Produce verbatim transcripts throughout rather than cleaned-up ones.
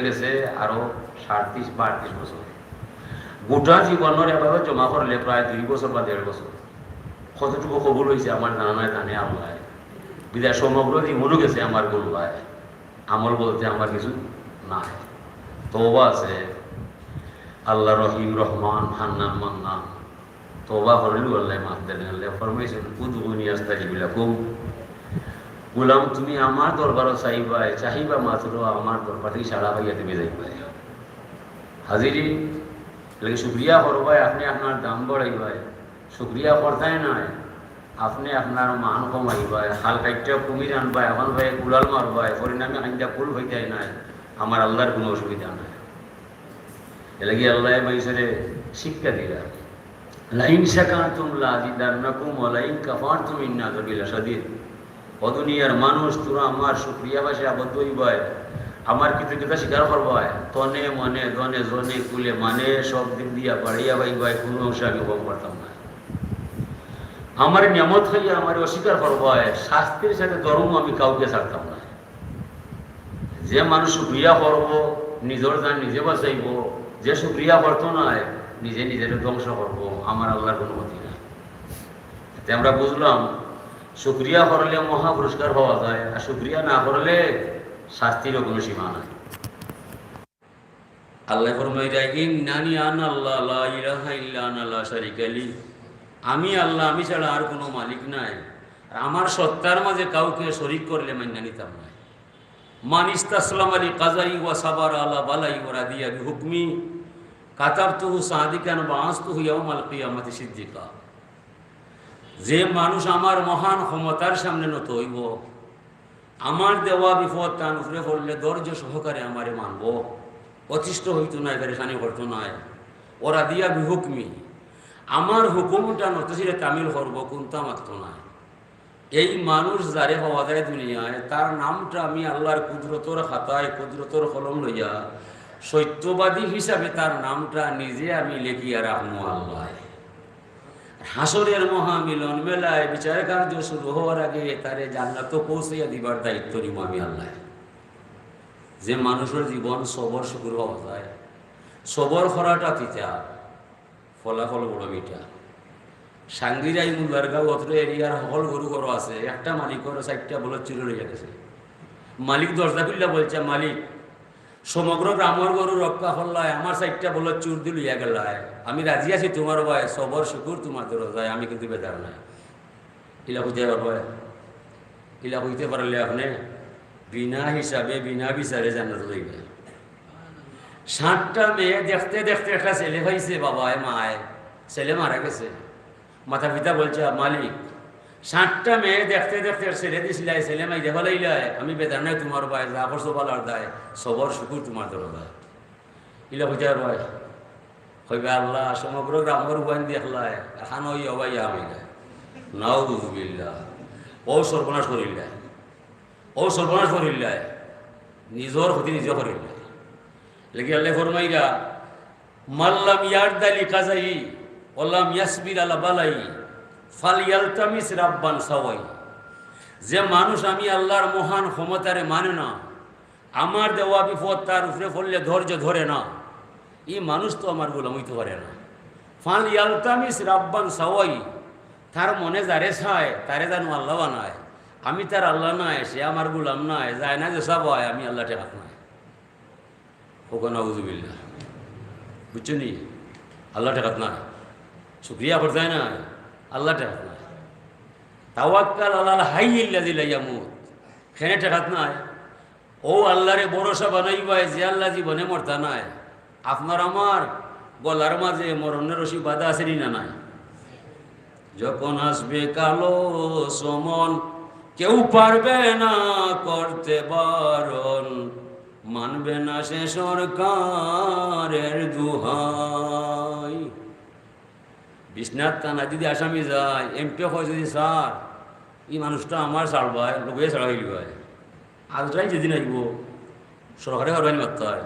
গেছে আরো সাঁইত্রিশ বা আটত্রিশ বছর। গোটা জীবনর এবাদত জমা করলে প্রায় দুই বছর বা দেড় বছর। কতটুকু কবুল অইছে আমার জানা নাই, জানে আল্লায়। বিদায় সমগ্র জীবনও গেছে আমার গুলবায়। আমল বলতে আমার কিছু নাই। তওবা আছে, আল্লাহ রহিম, রহমান, হান্নান, মান্নান। তওবা করলেউ আল্লায় মাফ দেন। আল্লায় ফরমাইছইন, "উদউনি আস্তাজিব লাকুম।" গোলাম, তুমি আমার দরবারো চাইবায়, চাইবা মাত্র আমার দরবার থাকি সাড়া পাইয়া তুমি যাইবায়। হাজিরি, এরলাগি শুকরিয়া করবায়, আপনে আপনার দাম বাড়াইবায়। শুকরিয়া করতায় নায়, আপনে আপনার মান কমাইবায়, খাল কাটিয়া কুমির আনবায়, অখন বায় কুড়াল মারবায়, পরিণামে খাইন্দা কুল অইতায় নায়। আমার আল্লার কুনু অসুবিধা নাই। এরলাগি আল্লায় মানষরে শিক্ষা দিরা, "লাইন শাকারতুম লাজিদান্নাকুম ওয়া লাইন কাফারতুম ইন্না আযাবি লাশাদীদ।" ও দুনিয়ার মানুষ, তোরা আমার শুকরিয়া বাসে আবদ্ধ অইবায়, আমার কৃতজ্ঞতা স্বীকার করবায়, তনে মনে, ধনে জনে, কুলে মানে, সব দিক দিয়া বাড়াইয়া পাইবায়, কুনু অংশে আমি কম করতাম না। আমার নিয়ামত খাইয়া আমারে অস্বীকার করবায়, শাস্তির সাথে ধর্ম আমি কাউকে ছাড়তাম না। যে মানুষ শুকরিয়া করবো, নিজর জান নিজে বাঁচাইবো, যে শুকরিয়া করতো নায়, নিজে নিজেরে ধ্বংস করবো, আমার আল্লার কুনু ক্ষতি নাই। এতে আমরা বুঝলাম, শুকরিয়া করলে মহা পুরস্কার পাওয়া যায়, আর শুকরিয়া না করলে শাস্তিরও কুনু সীমা নাই। আল্লায় ফরমাইরা, "ইন্নানি আনা আল্লাহ, লা ইলাহা ইল্লা আনা, লা শারিকা লি।" আমি আল্লাহ, আমি ছাড়া আর কুনু মালিক নাই। আর আমার সত্তার মাঝে কাউকে শরিক করলে মাইন্না নিতাম নায়। "মান ইস্তাসলামা লি কাযাই ওয়া সাবারা আলা বালাই ওয়া রাদিয়া বিহুকমি, কাতাবতুহু সাদিকান ওয়া বাআসতুহু ইয়াউমাল কিয়ামাতি সিদ্দিকা।" যে মানুষ আমার মহান ক্ষমতার সামনে নত অইবো, আমার দেওয়া বিপদ তান উপরে পড়লে ধৈর্য সহকারে আমারে মানবো, অতিষ্ঠ অইতো নায়, পেরেশানি করতো নায়। ওয়া রাদিয়া বিহুকমি, আমার হুকুমটা নতশিরে তামিল করবো, কুন্তা মাততো নায়। এই মানুষ যারে পাওয়া যায় দুনিয়ায়, তার নামটা আমি আল্লার কুদরতর খাতায়, কুদরতর কলম লইয়া সত্যবাদী হিসাবে তার নামটা নিজে আমি লেখিয়া রাখমু আল্লায়। হাশরের মহামিলন মেলায় বিচার কার্য শুরু হওয়ার আগে তারে জান্নাতো পৌঁছাইয়া দিবার দায়িত্ব নিমু আমি আল্লায়। যে মানুষর জীবন সবর শুকুর পাওয়া যায়, সবর করাটা তিতা, ফলাফল বড় মিঠা। সাঙ্গিরাই মুন্দারগাঁও অত্র এরিয়ার হকল গরু ঘরো আছে, একটা মালিকর চাইরটা বলদ চুরে লইয়া গেছে। মালিক দরজা খুলিয়া বলছে, "মালিক, সমগ্র গ্রামর গরু রক্ষা করলায়, আমার চাইরটা বলদ চুরদি লইয়া গেলায়। আমি রাজি আছি তুমার বায়, সবর শুকুর তুমার দরজায়, আমি কিন্তু বেজার নায়।" ইলা কইতে পারবায়? ইলা কইতে পারলে আপনে বিনা হিসাবে, বিনা বিচারে জান্নাতো যাইবা। সাতটা মেয়ে দেখতে দেখতে একটা ছেলে পাইছে, বাবায় মায়, ছেলে মারা গেছে। মাতা পিতা বলছে, "মালিক, সাতটা মেয়ে দেখতে দেখতে ছেলে দিছিলায়, ছেলে মাইরা ফালাইলায়, আমি বেজার নায় তুমার বায়, যা করছো ভালার দায়, সবর শুকুর তুমার দরজায়।" ইলা কইতে পারবায়? কইবা, "আল্লাহ, সমগ্র গ্রামর উবাইন দেখলায়, আর খানো ইয়া ভাই ইয়া হইলায়।" নাউজুবিল্লাহ। ও সর্বনাশ করিলায়, ও সর্বনাশ করিলায়, নিজর ক্ষতি নিজে করিলায়। লেকিন আল্লায় ফরমাইরা, "মান লাম ইয়ারদা লি কাযাই ওয়া লাম ইয়াসবির আলা বালাই, ফালইয়ালতামিস রাব্বান সাওয়াই।" যে মানুষ আমি আল্লার মহান ক্ষমতারে মানে না, আমার দেওয়া বিপদ তার উপরে পড়লে ধৈর্য ধরে না, ই মানুষ তো আমার গোলাম অইতে পারে না। "ফালইয়ালতামিস রাব্বান সাওয়াই", তার মনে যারে চায়, তারে জানু আল্লাহ বানায়। আমি তার আল্লাহ নায়, সে আমার গোলাম নায়, যায় না যে সব হয়, আমি আল্লাহ ঠেকাত নায়। হোক নাউজুবিল্লাহ। বুঝছো নি? আল্লাহ ঠেকাত নায়। শুকরিয়া করতে হয় না, আল্লাহ ঠেকাত নায়। তাওয়াক্কাল আলাল হাইয়িল্লাযী লা ইয়ামুত। কেনে ঠেকাত নায়? ও আল্লারে ভরসা বানাইবায়, যে আল্লাহ জীবনে মরতা নায়। আপনার আমার গলার মাঝে মরণের রশি বাঁধা আছে নি না নাই? যখন আসবে কালো সমন, কেউ পারবে না করতে বারণ, মানবে না সে সরকারের দোহাই। বিশ্বনাথ থানা যদি আসামি যায়, এমপি কয় যদি, "স্যার, ই মানুষটা আমার ছাড়বায়, লগে ছাড়া হইল ভাই।" আজরাইল যেদিন আইব, সরকারে কারো আইন মারতায়।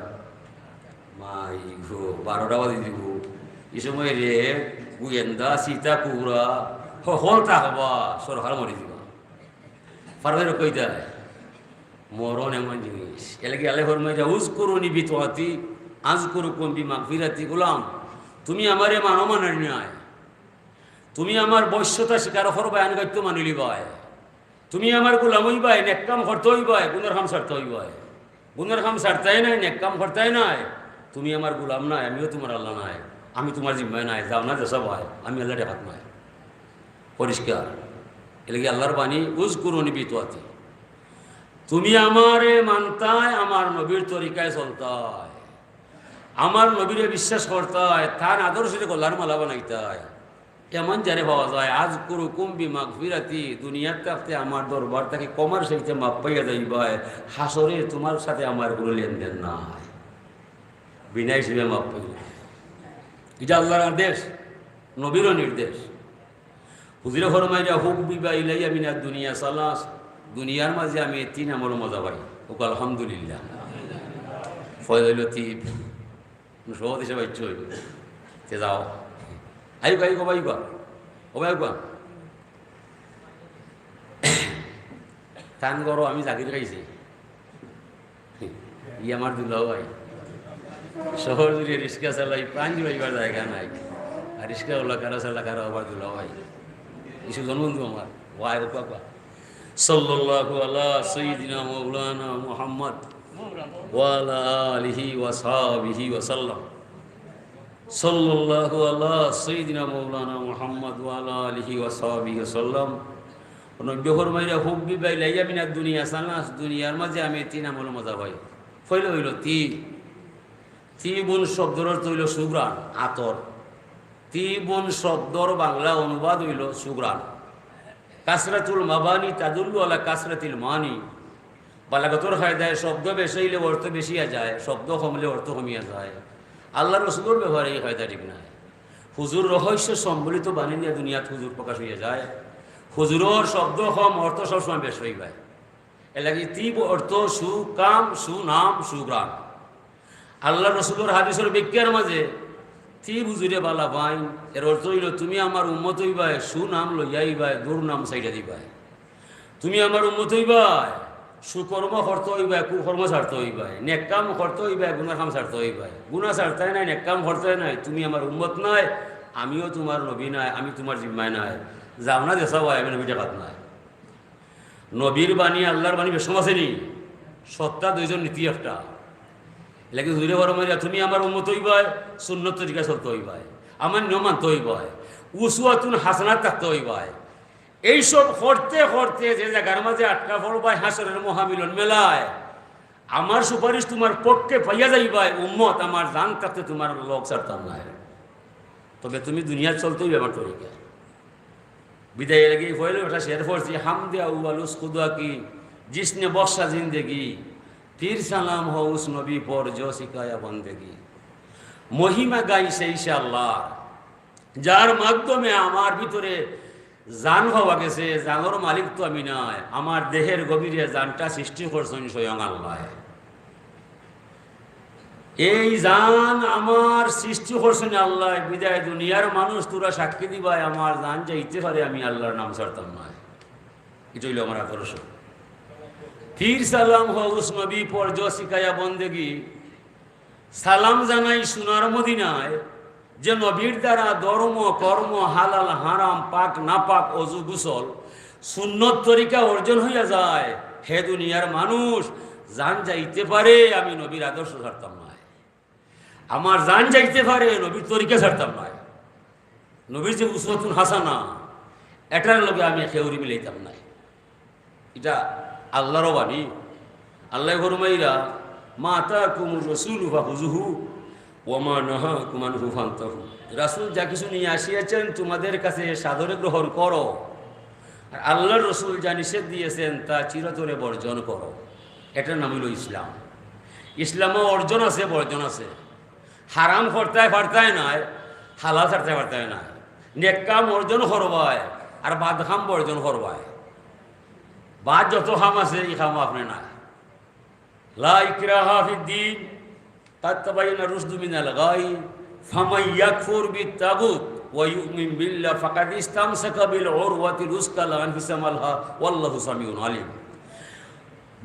মাই গো, বারোটা বাজি দিব। এই সময় রে, গোয়েন্দা, সীতা, কুকুরা, হকল থাকবা, সরকার মরি দিবা। পারবে রক্ষা হইতে হয়। মরণ এমন জিনিস। এর লাগি আল্লায় ফরমাইরা, "উযকুরুনি বিতাআতি আযকুরুকুম বিমাগফিরাতি।" গোলাম, তুমি আমারে মানো মানর নায়, তুমি আমার বশ্যতা স্বীকার করবায়, আনুগত্য মানিলিবায়। তুমি আমার গোলাম অইবায়, নেক কাম করতে অইবায়, গুনার কাম ছাড়তে অইবায়। গুনার কাম ছাড়তায় নায়, নেক কাম করতায় নায়। তুমি আমার গোলাম নায়, আমিও তুমার আল্লাহ নায়, আমি তুমার জিম্মায় নায়, যাও না যেছা বায়, আমি আল্লাহ ঠেকাত নায়। পরিষ্কার। এর লাগি আল্লাহর বাণী, "উযকুরুনি বিতাআতি।" তুমি আমারে মানতায়, আমার নবীর তরিকায় চলতায়, আমার নবীরে বিশ্বাস করতায়, তান আদর্শরে গলার মালা বানাইতায়। এমন যারে পাওয়া যায়, "আযকুরুকুম বিমাগফিরাতি", দুনিয়াত থাকতে আমার দরবার থাকি ক্ষমার সাথে মাফ পাইয়া যাইবায়, হাশরে তুমার সাথে আমার কুনু লেনদেন নাই, বিনা হিসাবে মাফ পাইলে। ইটা আল্লাহর আদেশ, নবীরও নির্দেশ। হুজুরে ফরমাইরা, "হুব্বিবা ইলাইয়া মিনাদ দুনিয়া সালাস", দুনিয়ার মাঝে আমি তিন আমলর মজা পাই। ওকে আলহামদুলিল্লাহ। ফয়জ অইল তিন। সভাপতি সাব আইচ্ছইন। তে যাও। আইবা, আইবা, আইবা। ও ভাই, আইবা। তান ঘরো আমি জাগির খাইছি। ই আমার দুলাভাই। শহর জুড়ে রিক্সা চালাই, পান জুড়াইবার জাগা নাই। আর রিক্সা ওলা কারা চালা, কারা আবার দুলাভাই। ইসু জনবন্ধু আমার। ওয়াই, ওপা, ওপা। সাল্লাল্লাহু আলা সাইয়্যিদিনা মাওলানা মুহাম্মদ ওয়া আলা আলিহি ওয়া সাহবিহি ওয়া সাল্লাম। সাল্লাল্লাহু আলা সাইয়্যিদিনা মাওলানা মুহাম্মদ ওয়া আলা আলিহি ওয়া সাহবিহি ওয়া সাল্লাম। নবী ফরমাইরা, "হুব্বিবা ইলাইয়া মিনাদ দুনিয়া সালাস", দুনিয়ার মাঝে আমি তিন আমল মজা পাই। পয়লা অইল তিব। তিবুন শব্দর অর্থ অইল সুঘ্রাণ, আতর। তিবুন শব্দর বাংলা অনুবাদ অইল সুঘ্রাণ। কাসরাতুল মাবানি তাদুল্লু আলা কাসরাতিল মানি। বালাগতর কায়দায় শব্দ বেশি অইলে অর্থ বেশিয়া যায়, শব্দ কমলে অর্থ কমিয়া যায়। আল্লাহর রসুলর ব্যাপারে এই কায়দা ঠিক নায়। হুজুর রহস্য সম্বলিত বাণী নিয়া দুনিয়াত হুজুর প্রকাশ অইয়া যায়। হুজুরর শব্দ কম, অর্থ সবসময় বেশি অইবায়। এর লাগি তিব অর্থ সুকাম, সুনাম, সুঘ্রাণ। আল্লাহর রসুলর হাদিসর ব্যাখ্যার মাঝে তিব হুজুরে বালা পাইন, এর অর্থ অইল, তুমি আমার উম্মত অইবায়, সুনাম লইয়া আইবায়, দুর্নাম ছাড়িয়া দিবায়। তুমি আমার উম্মত অইবায়, সুকর্ম করতে অইবায়, কুকর্ম ছাড়তে অইবায়, নেক কাম করতে অইবায়, গুনার কাম ছাড়তে অইবায়। গুনা ছাড়তায় নায়, নেক কাম করতায় নায়, তুমি আমার উম্মত নায়, আমিও তুমার নবী নায়, আমি তুমার জিম্মায় নায়। যাও না যেছা বায়, আমি নবী ঠেকাত নায়। নবীর বাণী, আল্লাহর বাণী বেশকম আছে নি? সত্তা দুইজন, নীতি একটা। এর লাগি হুজুরে ফরমাইরা, তুমি আমার উম্মত অইবায়, সুন্নত তরিকা চলতে অইবায়, আমার নিয়ম মানতে অইবায়, উসওয়াতুন হাসানাত থাকতে অইবায়। এইসব করতে করতে যে জাগার মাঝে আটকা পড়বায় হাশরের মহামিলন মেলায়, আমার সুপারিশ তুমার পক্ষে পাইয়া যাইবায়, উম্মত, আমার জান থাকতে তুমার লগ ছাড়তাম নায়। তবে তুমি দুনিয়াত চলতে অইবায় আমার তরিকা। বিদায় লাগি পয়লা একটা শের পড়ছি, "হামদে আউয়াল উস খুদা কি, জিসনে বখশা জিন্দেগি, ফির সালাম হো উস নবী পর জো সিখায়া বন্দেগি।" মহিমা গাই সেই সে আল্লাহ, যার মাধ্যমে আমার ভিতরে জান পাওয়া গেছে। জানর মালিক তো আমি নায়, আমার দেহের গভীরে জানটা সৃষ্টি করছইন স্বয়ং আল্লাহ। এই জান আমার সৃষ্টি করছইন আল্লাহ, বিদায় দুনিয়ার মানুষ তোরা সাক্ষী দিবায়, আমার জান যাইতে পারে, আমি আল্লাহর নাম ছাড়তাম নায়। ইটা অইল আমার আদর্শ। ফির সালাম হো উস নবী পর জো সিখায়া বন্দেগি, সালাম জানাই সোনার মদিনায়, যে নবীর দ্বারা ধর্ম, কর্ম, হালাল, হারাম, পাক, নাপাক, অজু, গোসল, সুন্নত তরিকা অর্জন অইয়া যায়। হে দুনিয়ার মানুষ, জান যাইতে পারে, আমি নবীর আদর্শ ছাড়তাম নায়। আমার জান যাইতে পারে, নবীর তরিকা ছাড়তাম নায়। নবীর যে উসওয়াতুন হাসানা, এটার লগে আমি খেউরি মিলাইতাম নায়। ইটা আল্লাহর বাণী। আল্লায় ফরমাইরা, "মা আতাকুমুর রাসূলু ফাখুযুহু ওয়া মা নাহাকুম আনহু ফান্তাহু।" রাসূল যা কিছু নিয়া আসিয়াছেন, তোমাদের কাছে সাদরে গ্রহণ করো। আর আল্লাহর রসুল যা নিষেধ দিয়েছেন, তা চিরতরে বর্জন করো। এটার নাম অইল ইসলাম। ইসলামো অর্জন আছে, বর্জন আছে। হারাম করতায় পারতায় নায়, হালাল ছাড়তায় পারতায় নায়। নেক কাম অর্জন করবায়, আর বাদ কাম বর্জন করবায়। বাদ যত কাম আছে, ই কামো আপনে নায়। লা ইকরাহা ফিদ্দিন, কাদ তাবায়্যানার রুশদু মিনাল গাই, ফামান ইয়াকফুর বিত তাগুত ওয়া ইউমিন বিল্লাহ ফাকাদ ইস্তামসাকা বিল উরওয়াতিল উসকা লা ইনফিসামা লাহা, ওয়াল্লাহু সামিউন আলিম।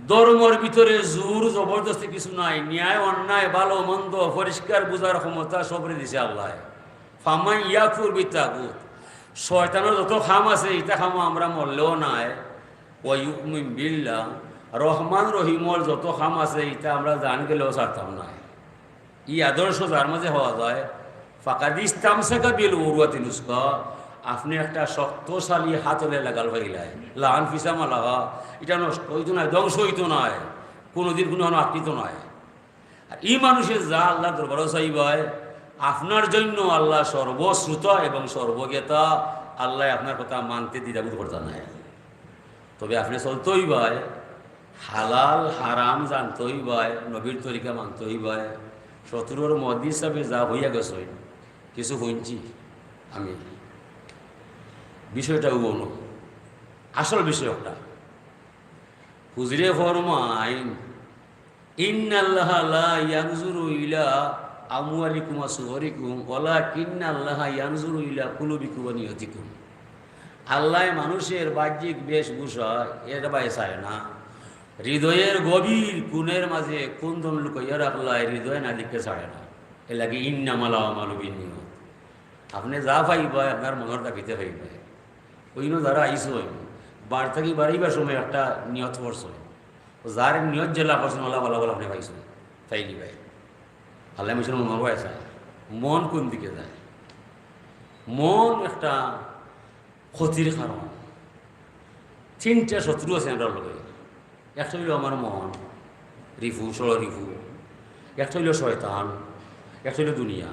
ধর্মর ভিতরে জোর জবরদস্তি কিছু নাই, ন্যায় অন্যায়, ভালো মন্দ, পরিষ্কার বুঝার ক্ষমতা সবরে দিছে আল্লায়। ফামান ইয়াকফুর বিত্তাগুত, শয়তানর যত কাম আছে, ইতা কামো আমরা মরলেও নায়। ওয়া ইউমিন বিল্লাহ, রহমান রহিমর যত কাম আছে, ইতা আমরা জান গেলেও ছাড়তাম নায়। ই আদর্শ যার মাঝে পাওয়া যায়, ফাকাদ ইস্তামসাকা বিল উরওয়াতিল উসকা, আপনে একটা শক্তিশালী হাতলে লাগাল পাইলায়। লা আনফিসামা লাহা, ইটা নষ্ট অইতো নায়, ধ্বংস অইতো নায়, কুনুদিন কুনু আটকিতো নায়। আর ই মানুষে যা আল্লার দরবারো চাইবায়, আপনার জন্য আল্লা সর্বশ্রোতা এবং সর্বজ্ঞাতা, আল্লায় আপনার কথা মানতে দ্বিধাবোধ করতা নায়। তবে আপনে চলতে অইবায়, হালাল হারাম জানতে অইবায়, নবীর তরিকা মানতে অইবায়। শত্রুর মহদি হিসাবে যা হইয়া গেছে, কিছু শুনছি আমি, বিষয়টা অন্য, আসল বিষয় একটা। হুজুরে ফরমাইন, ইন্নাল্লাহা লা ইয়ানজুরু ইলা আমওয়ালিকুম ওয়া সুওয়ারিকুম, ওয়ালাকিন্নাল্লাহা ইয়ানজুরু ইলা কুলুবিকুম ওয়া নিয়তিকুম। আল্লায় মানুষের বাহ্যিক বেশভূষা এর বায় চায় না, হৃদয়ের গভীর কোণের মাঝে কোন ধন লুকাইয়া রাখলায়, হৃদয় না দেখতে ছাড়ে না। এর লাগি ইন্নামাল আমালু বিন্নিয়াত। আপনে যা পাইবায়, আপনার মনর দাবিতে পাইবায়। অইন্য যারা আইছইন, বার থাকি বারইবার সময় একটা নিয়ত করছইন। যার নিয়ত যেলা করছইন, ওলা ফলাফল আপনে পাইছইন, পাইলিবায়। আল্লায় মানুষর মনর বায় চায়, মন কোন দিকে যায়? মন একটা ক্ষতির কারণ। তিনটা শত্রু আছে আমরার লগে। একটা অইলো আমার মন, রিফু, ষড়রিফু। একটা অইলো শয়তান, একটা অইলো দুনিয়া।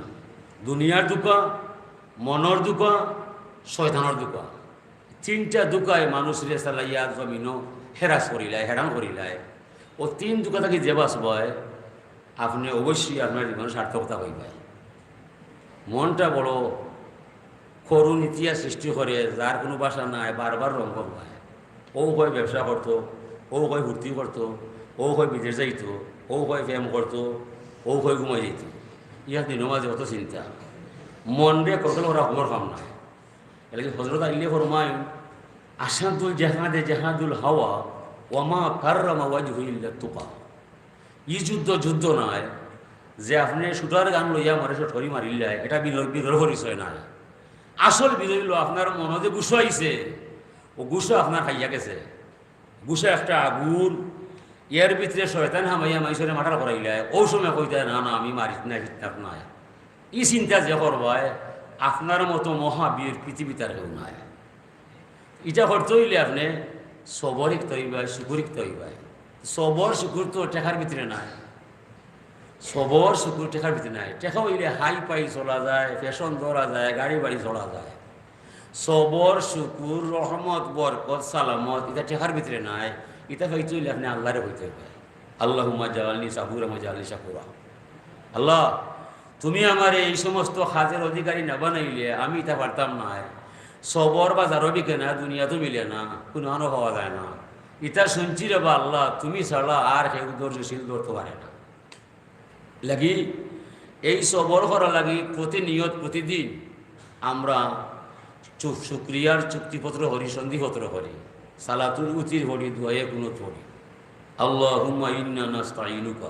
দুনিয়ার ধুকা, মনর ধুকা, শয়তানর ধুকা। তিনটা ধুকায় মানুষরে চালাইয়া জমিনো হেরাস করিলায়, হেরান করিলায়। অউ তিন ধুকা থাকি যে বাঁচবায়, আপনে অবশ্যই আপনার জীবন সার্থকতা পাইবায়। মনটা বড় করুণ ইতিহাস সৃষ্টি করে, যার কুনু ভাষা নাই, বারবার রং করবায়। অউ কয় ব্যবসা করতো, অউ কয় ফুর্তি করতো, অউ কয় বিদেশ যাইতো, অউ কয় প্রেম করতো, অউ কয় ঘুমাই যাইতো। ইয়া দিনর মাঝে অত চিন্তা, মনরে control করা কুনু কাম নায়। এর লাগি হজরত আলীয়ে ফরমাইন, আশাদুল জেহাদে জেহাদুল হাওয়া, ওয়ামা কাররামা ওয়াজহু ইল্লা তুকা। ই যুদ্ধ যুদ্ধ নায়, যে আপনে shooter gun লইয়া মারে shot করি মারিলায়, ইটা বিজয়, বিজয়র পরিচয় নায়। আসল বিজয় অইলো আপনার মনো যে গুসা আইছে, অউ গুসা আপনার খাইয়া গেছে। গুসা একটা আগুন, এর ভিতরে শয়তান হামাইয়া মাইনষরে মার্ডার করাইলায়, অউ সময় কইতায়, "না, না, আমি মারিত নায়, ফিতনাত নায়।" ই চিন্তা যে করবায়, আপনার মতো মহাবীর পৃথিবীত আর কেউ নাই। ইটা করতে অইলে আপনে সবর শিখতে অইবায়, শুকুর শিখতে অইবায়। সবর শুকুর তো টেকার ভিতরে নাই। সবর শুকুর টেকার ভিতরে নাই। টেকা অইলে হাই ফাই চলা যায়, fashion ধরা যায়, গাড়ি বাড়ি চলা যায়। সবর শুকুর, রহমত, বরকত, সালামত, ইটা টেকার ভিতরে নাই। ইটা পাইতে অইলে আপনে আল্লারে কইতে অইবায়। আল্লাহুম্মা জাআলনি সাবুরা ওয়া জাআলনি শাকুরা। আল্লাহ, তুমি আমারে এই সমস্ত কাজের অধিকারী না বানাইলে আমি ইতা পারতাম নায়। সবর বাজারো বিকে না, দুনিয়াত মিলে না, কুনুখানো পাওয়া যায় না। ইতা শুনছি রে বা আল্লাহ, তুমি ছাড়া আর কেউ ধৈর্যশীল ধরতে পারে না। লাগি এই সবর করা লাগি প্রতিনিয়ত প্রতিদিন আমরা চু-, শুকরিয়ার চুক্তিপত্র করি, সন্ধিপত্র করি, সালাতুল উতির পড়ি, দোয়ায়ে কুনুত পড়ি। আল্লাহুম্মা ইন্না নাস্তাইনুকা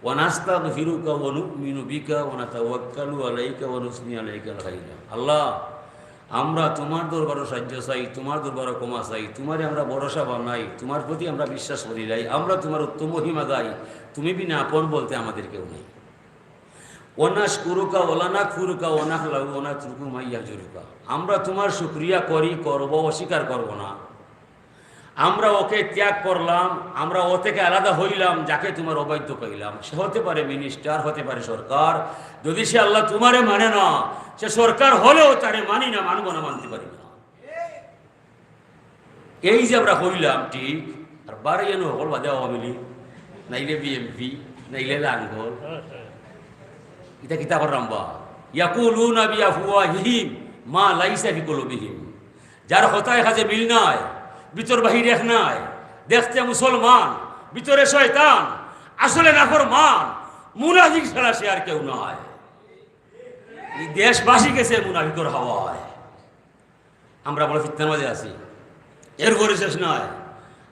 ওয়া নাস্তাগফিরুকা ওয়া নু'মিনু বিকা ওয়া নাতাওয়াক্কালু আলাইকা ওয়া নুসনি আলাইকাল খাইরা। আল্লাহ, আমরা তুমার দরবারো সাহায্য চাই, তুমার দরবারো ক্ষমা চাই, তুমারে আমরা ভরসা বানাই, তুমার প্রতি আমরা বিশ্বাস করিলাই, আমরা তুমার উত্তম মহিমা গাই, তুমি বিনা আপন বলতে আমাদের কেউ নেই। ওয়া নাশকুরুকা ওয়া লা নাকফুরুকা ওয়া নাখলাউ ওয়া নাতরুকু মা ইয়াহজুরুকা। আমরা তুমার শুকরিয়া করি, করব, অস্বীকার করব না। আমরা ওকে ত্যাগ করলাম, আমরা ও থেকে আলাদা হইলাম, যাকে তুমার অবাধ্য কইলাম। সে হতে পারে minister, হতে পারে সরকার। যদি সে আল্লাহ তুমারে মানে না, সে সরকার হলেও তারে মানি না, মানব না, মানতে পারি না। এই যে আমরা কইলাম ঠিক, আর বারো জন হকল বাদে আওয়ামী লীগ, নাইলে বিএনপি, নাইলে লাঙ্গল। ইতা কিতা করলাম বা? ইয়াকুলুনা বিআফওয়াহিহিম মা লাইসা ফি কুলুবিহিম। যার কথায় কাজে মিল নাই, ভিতর বাহির এক নাই, দেখতে মুসলমান, ভিতরে শয়তান, আসলে নাফরমান, মুনাফিক ছাড়া সে আর কেউ নয়। এই দেশ ভাসি গেছে মুনাফিকর হাওয়ায়। আমরা বড় ফিতনার মাঝে আছি, এরপরে শেষ নয়।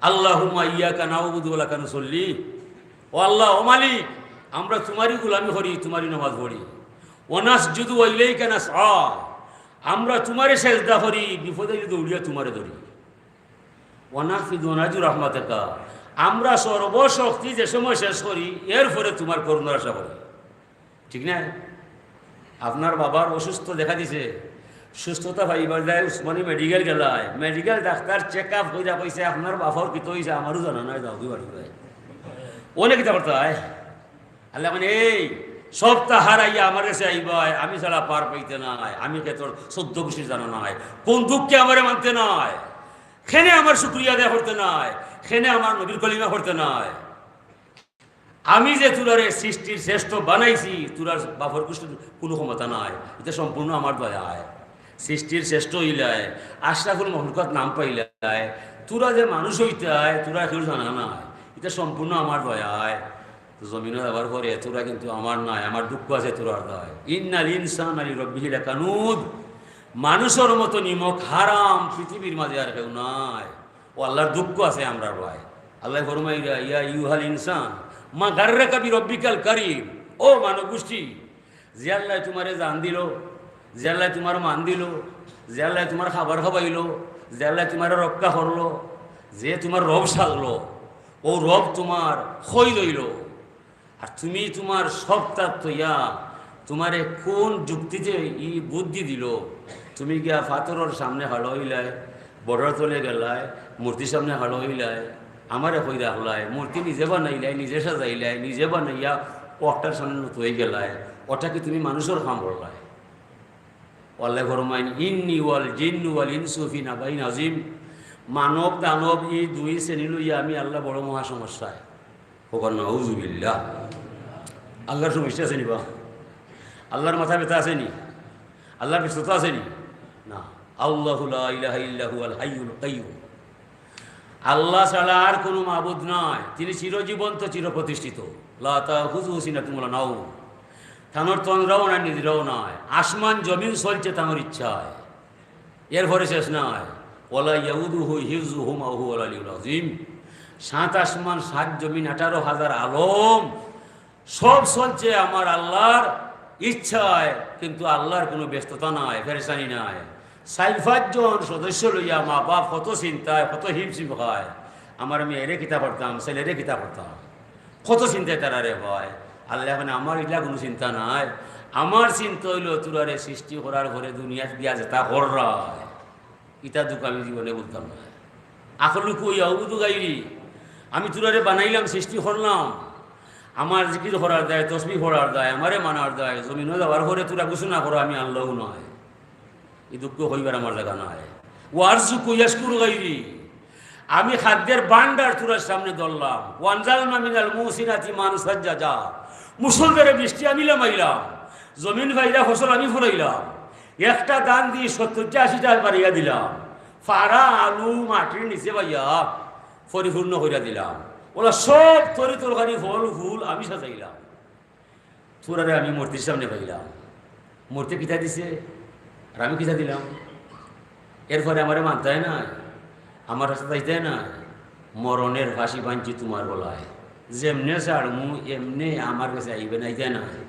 আল্লাহুম্মা ইয়াকা নাউবুদু ওয়া লাকা নুসাল্লি। ও আল্লাহ, ও মালিক, আমরা তুমারই গুলামি করি, তুমারই নামাজ পড়ি। ওয়া নাসজুদু ওয়া ইলাইকা নাসআ, আমরা তুমারে সেজদা করি, বিপদে আইলে দৌড়িয়া তুমারে ধরি। ওয়া নাহফিদু ওয়া নারজু রাহমাতাকা, আমরা সর্বশক্তি যে সময় শেষ করি, এরপরে তুমার করুণার আশা করি। ঠিক না? আপনার বাবার অসুস্থ দেখা দিছে, সুস্থতা পাইবার যায় উসমানী মেডিকেল গেলায়, মেডিকেল ডাক্তার চেক আপ কইরা কইছে, "আপনার বাবার কিতা অইছে, আমারও জানা নাই, যাও কি বাড়ি যায়।" অনে কিতা করতা অয়? আল্লায় কইন, "এই সবতা হারাইয়া আমার গেছে আইবায়, আমি ছাড়া পার পাইতে নায়, আমি খেতর চৌদ্দ গুষ্টির জানা নাই, কোন দুঃখে আমারে মানতে নায়, কেনে আমার শুকরিয়া আদায় করতে নায়, কেনে আমার নবীর কলিমা পড়তে নায়।" আমি যে তুরারে সৃষ্টির শ্রেষ্ঠ বানাইছি, তুরার বাপর গুষ্টির কুনু ক্ষমতা নাই। ইটা সম্পূর্ণ আমার দয়ায়। সৃষ্টির শ্রেষ্ঠ অইলায়, আশরাফুল মখলুকাত নাম পাইলায়, তুরা যে মানুষ অইতায়, তুরা কেউ জানা নাই। ইটা সম্পূর্ণ আমার দয়ায়। তো জমিনো যাবার পরে তুরা কিন্তু আমার নায়, আমার দুঃখ আছে তুরার দায়। ইন্নাল ইনসানা লিরাব্বিহি লাকানুদ। মানুষর মতো নিমক হারাম পৃথিবীর মাঝে আর কেউ নাই। ও আল্লাহর দুঃখ আছে আমরার ভাই। আল্লায় ফরমাইরা, "ইয়া আইয়ুহাল ইনসান, মা গাররাকা বিরাব্বিকাল কারীম।" ও মানব গোষ্ঠী, যে আল্লায় তুমারে জান দিলো, যে আল্লায় তুমার মান দিলো, যে আল্লায় তুমার খাবার খাবাইলো, যে আল্লায় তুমারে রক্ষা করলো, যে তুমার রব সাজলো, ও রব তুমার খই লইলো। আর তুমি তুমার সবতা থইয়া, তুমারে কোন যুক্তিতে ই বুদ্ধি দিলো? তুমি গিয়া পাথরর সামনে খাড়া অইলায়, বটর তলে গেলায়, মূর্তির সামনে খাড়া অইলায়, আমারে কই রাখলায়, মূর্তি নিজে বানাইলায়, নিজে সাজাইলায়, নিজে বানাইয়া অটার সামনে নত অই গেলায়, অটা কি তুমি মানুষর কাম করলায়? আল্লায় ফরমাইন, "ইন্নি ওয়াল জিন্নু ওয়াল ইনসু ফি নাবাইন আজিম।" মানব দানব ই দুই শ্রেণী লইয়া আমি আল্লাহ বড় মহা সমস্যায়। কউক্কা নাউজুবিল্লাহ। আল্লাহর সমস্যা আছে নি বা? আল্লাহর মাথা ব্যথা আছে নি? আল্লাহর ব্যস্ততা আছে নি? না। আল্লাহু লা ইলাহা ইল্লা হুয়াল হাইয়ুল কাইয়ুম। আল্লাহ ছাড়া আর কোনো মাবুদ নাই, তিনি চিরজীবন্ত, চিরপ্রতিষ্ঠিত। লা তাখুযুহু সিনাতুন ওয়ালা নাওম। তানর তন্দ্রাও নাই, নিদ্রাও নাই। আসমান জমিন চলছে তানর ইচ্ছায়। এরপরে শেষ নাই। ওয়ালা ইয়াউদুহু হিফজুহুমা ওয়া হুয়াল আলিয়ুল আযীম। সাত আসমান, সাত জমিন, আঠারো হাজার আলম, সব চলছে আমার আল্লাহর ইচ্ছায়, কিন্তু আল্লাহর কোনো ব্যস্ততা নাই, পেরেশানি নাই। চাইর পাঁচজন সদস্য লইয়া মা বাপ কত চিন্তায়, কত হিমশিম খায়। আমার মেয়েরে কিতা করতাম, ছেলেরে কিতা করতাম, কত চিন্তায় তারা রে ভাই। আল্লায় কইন, "আমার ইলা কোনো চিন্তা নাই, আমার চিন্তা অইলো তুরারে সৃষ্টি করার পরে দুনিয়াত দিয়া যেতা কররায়, ইতা দুঃখ আমি জীবনে বুঝতাম না।" আখলুকু ইয়াউদু গাইরি, আমি তুরারে বানাইলাম, সৃষ্টি করলাম, আমার জিকির করার দায়, তসবিহ পড়ার দায়, আমারে মানার দায়, জমিনো যাওয়ার পরে তুরা কিছু না করো, আমি আল্লাহও নয়। ই দুঃখ কইবার আমার জাগা নাই। ওয়ারযুকু ইয়াশকুরু গাইরি, আমি খাদ্যের ভান্ডার তুরার সামনে ধরলাম। ওয়ানজালনা মিনাল মুসিনাতি মান সাজ্জাজা, মুষলধারে বৃষ্টি আমি লামাইলাম, জমিন ভাইরা ফসল আমি ফুরাইলাম, একটা ধান দি সত্তরটা আশিটা বাড়িয়া দিলাম, ফারা আলু মাটির নিচে বাইয়া পরিপূর্ণ করিয়া দিলাম, ওলা সব তরি তরকারি ফল ফুল আমি সাজাইলাম। তুরারে আমি মূর্তির সামনে পাইলাম। মূর্তি কিতা দিছে? আর আমি কিতা দিলাম? এরপরে আমারে মানতায় নায়, আমার রাস্তা যাইতায় নায়। মরণের ফাঁসি বানছি তুমার গলায়। যেমনে ছাড়মু, এমনে আমার গেছে আইবে, নাইতায় নায়।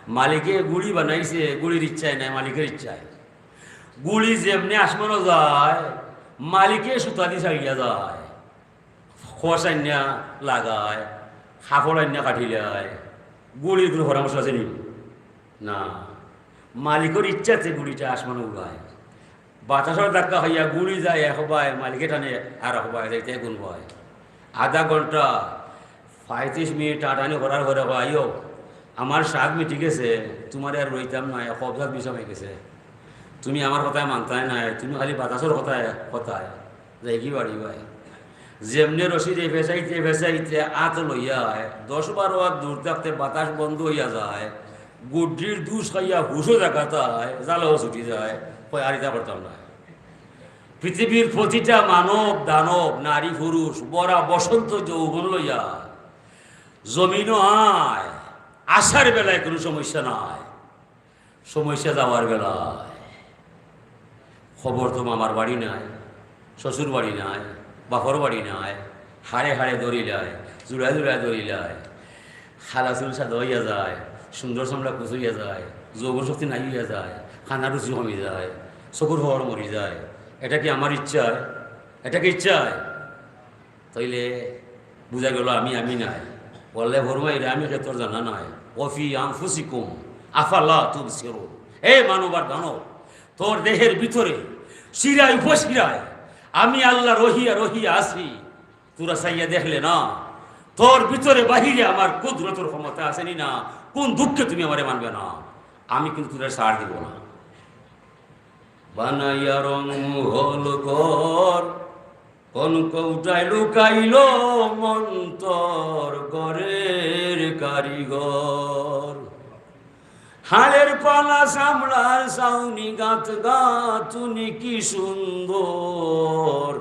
মালিকে গুড়ি বানাইছে, গুড়ির ইচ্ছায় নায়, মালিকের ইচ্ছায়। গুড়ি যেমনে আসমানো যায়, মালিকে সুতা দি ছাড়িয়া যায়। খোস আইন্না লাগায়, কাপড় আইন্না কাটিলায়, গুড়ির কোনো পরামর্শ আছে নি? না। মালিকর ইচ্ছাতে গুড়িটা আসমানো উড়ায়। বাতাসর ধাক্কা খাইয়া গুড়ি যায় এক বায়, মালিকে টানে আর এক বায়, যাইতে কোন বায়। আধা ঘন্টা, পঁয়ত্রিশ মিনিট টানাটানি করার পরে কয়, "আইও, আমার স্বাদ মিটি গেছে, তুমারে আর রইতাম নায়, কবজাত বিষ হয়ে গেছে। তুমি আমার কথায় মানতায় নায়, তুমি খালি বাতাসর কথায়, কথায়।" যাইগি বাড়ি বায়। যেমনে রশিরে ফেসাইতে ফেসাইতে আত লইয়া আয়, দশ বারো আত দূর থাকতে বাতাস বন্ধ অইয়া যায়, গুড্ডির দুষ খাইয়া হুশও জাগাত আয়, জ্বালাও ছুটি যায়, কয়, "আর ইতা করতাম না।" পৃথিবীর প্রতিটা মানব, দানব, নারী, পুরুষ, বরা, বসন্ত, যৌবন লইয়া জমিনো আয়, আসার বেলায় কোনো সমস্যা নাই। সমস্যা যাওয়ার বেলায়। খবর তো মামার বাড়ি নাই, শ্বশুর বাড়ি নাই, বাপর বাড়ি নাই, হাড়ে হাড়ে ধরিলায়, জুড়ায় জুড়ায় ধরিলায়, খালা চুল সাদা অইয়া যায়, সুন্দর চামড়া কুচইয়া যায়, যৌবন শক্তি নাই অইয়া যায়, খানার রুচি কমি যায়, চকুর পাওয়ার মরি যায়। এটা কি আমার ইচ্ছায়? এটা কি ইচ্ছায়? তাইলে বুঝা গেল আমি আমি নাই। আল্লায় ফরমাইরা, আমি কে তোর জানা নাই? ওয়া ফি আনফুসিকুম আফালা তুবসিরুন। এ মানব আর দানব, তোর দেহের ভিতরে শিরায় উপশিরায় আমি আল্লাহ রহিয়া রহিয়া আছি। তোরা চাইয়া দেখলে না, তোর ভিতরে বাহিরে আমার কুদরতর ক্ষমতা আছে নি না? কোন দুঃখে তুমি আমারে মানবে না? আমি কিন্তু তোরে ছাড় দিব না। বানাইয়া রং মহল ঘর, কোন কৌটায় লুকাইল মন্তর ঘরের কারিগর। হাড়ের পালা চামড়ার ছাউনি গাঁথ গাঁথুনি কি সুন্দর,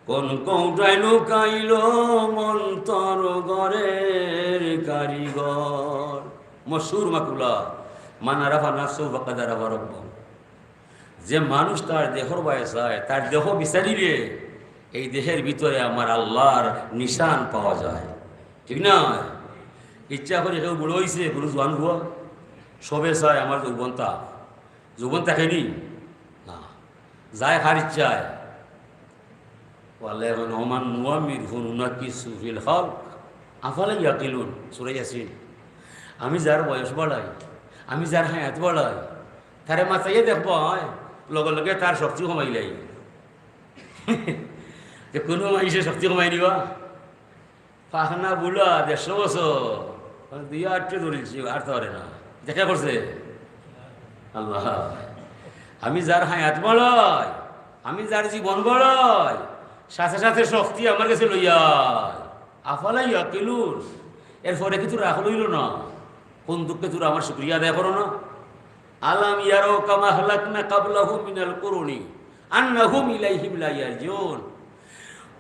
কোন কৌটায় লুকাইল মন্তর ঘরের কারিগর। মশহুর মাকুলা, মান আরাফা নাফসাহু ফাকাদ আরাফা রাব্বাহু। যে মানুষ তার দেহর বায় চায়, তার দেহ বিচারিলে এই দেহের ভিতরে আমার আল্লাহর নিশান পাওয়া যায়, ঠিক না? ইচ্ছা করি কেউ বুড়া অইছে, কোনো জোয়ান বুয়া, সবে চায় আমার যৌবনটা। যৌবন থাকেনি? না, যায় কার ইচ্ছায়। আল্লায় কইন, "ওমান নুআম্মিরহু নুনাক্কিসহু ফিল খালক আফালা ইয়াকিলুন।" সূরা ইয়াসিন। আমি যার বয়স বাড়াই, আমি যার হায়াত বাড়াই, তারে মাতাইয়া দেখবায়, লগে লগে তার শক্তি কমাইলাই। যে কোনো মানুষের শক্তি কমাই নিবা? পাখনা বুড়া, দেড়শো বছর, দুই আটকে ধরেছি, আর তো পারে না। দেখা করছে আল্লাহ। আমি যার হায়াত বাড়াই, আমি যার জীবন বাড়াই, সাথে সাথে শক্তি আমার গেছে লইয়া। আফালা ইয়াকিলুন। এরপরে কি তোর আকল অইল না? কোন দুঃখে তোরা আমার শুকরিয়া আদায় করো না? আলাম ইয়ারাও কামা আহলাকনা ক্বাবলাহুম মিনাল কুরুনি আন্নাহুম ইলাইহিম লা ইয়ারজিউন।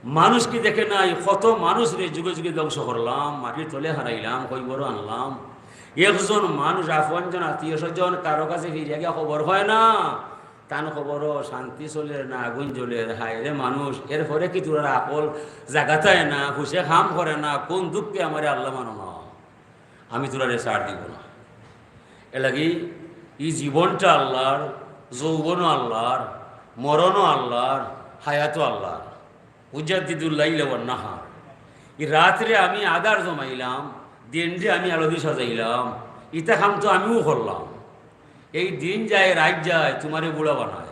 মানুষ কি দেখে নাই, কত মানুষরে যুগে যুগে ধ্বংস করলাম, মাটির তলে হারাইলাম, কবরো আনলাম। একজন মানুষ, আপনজন, আত্মীয় স্বজন, কারো কাছে ফিরিয়া গিয়া খবর পায় না, তান কবরো শান্তি চলের না আগুন জ্বলের। হায় রে মানুষ, এরপরে কি তোরার আকল জাগাত আয় না, হুশে কাম করে না, কোন দুঃখে আমারে আল্লাহ মানো না? আমি তোরারে ছাড় দিব না। এর লাগি ই জীবনটা আল্লাহর, যৌবনও আল্লাহর, মরণও আল্লাহর, হায়াতও আল্লাহর। উজাদ্দিদুল লাইলা ওয়ান নাহার। ই রাতরে আমি আধার জমাইলাম, দিনরে আমি আলো দি সাজাইলাম, ইতা কাম তো আমিও করলাম। এই দিন যায়, রাইত যায়, তোমারে বুড়া বানায়।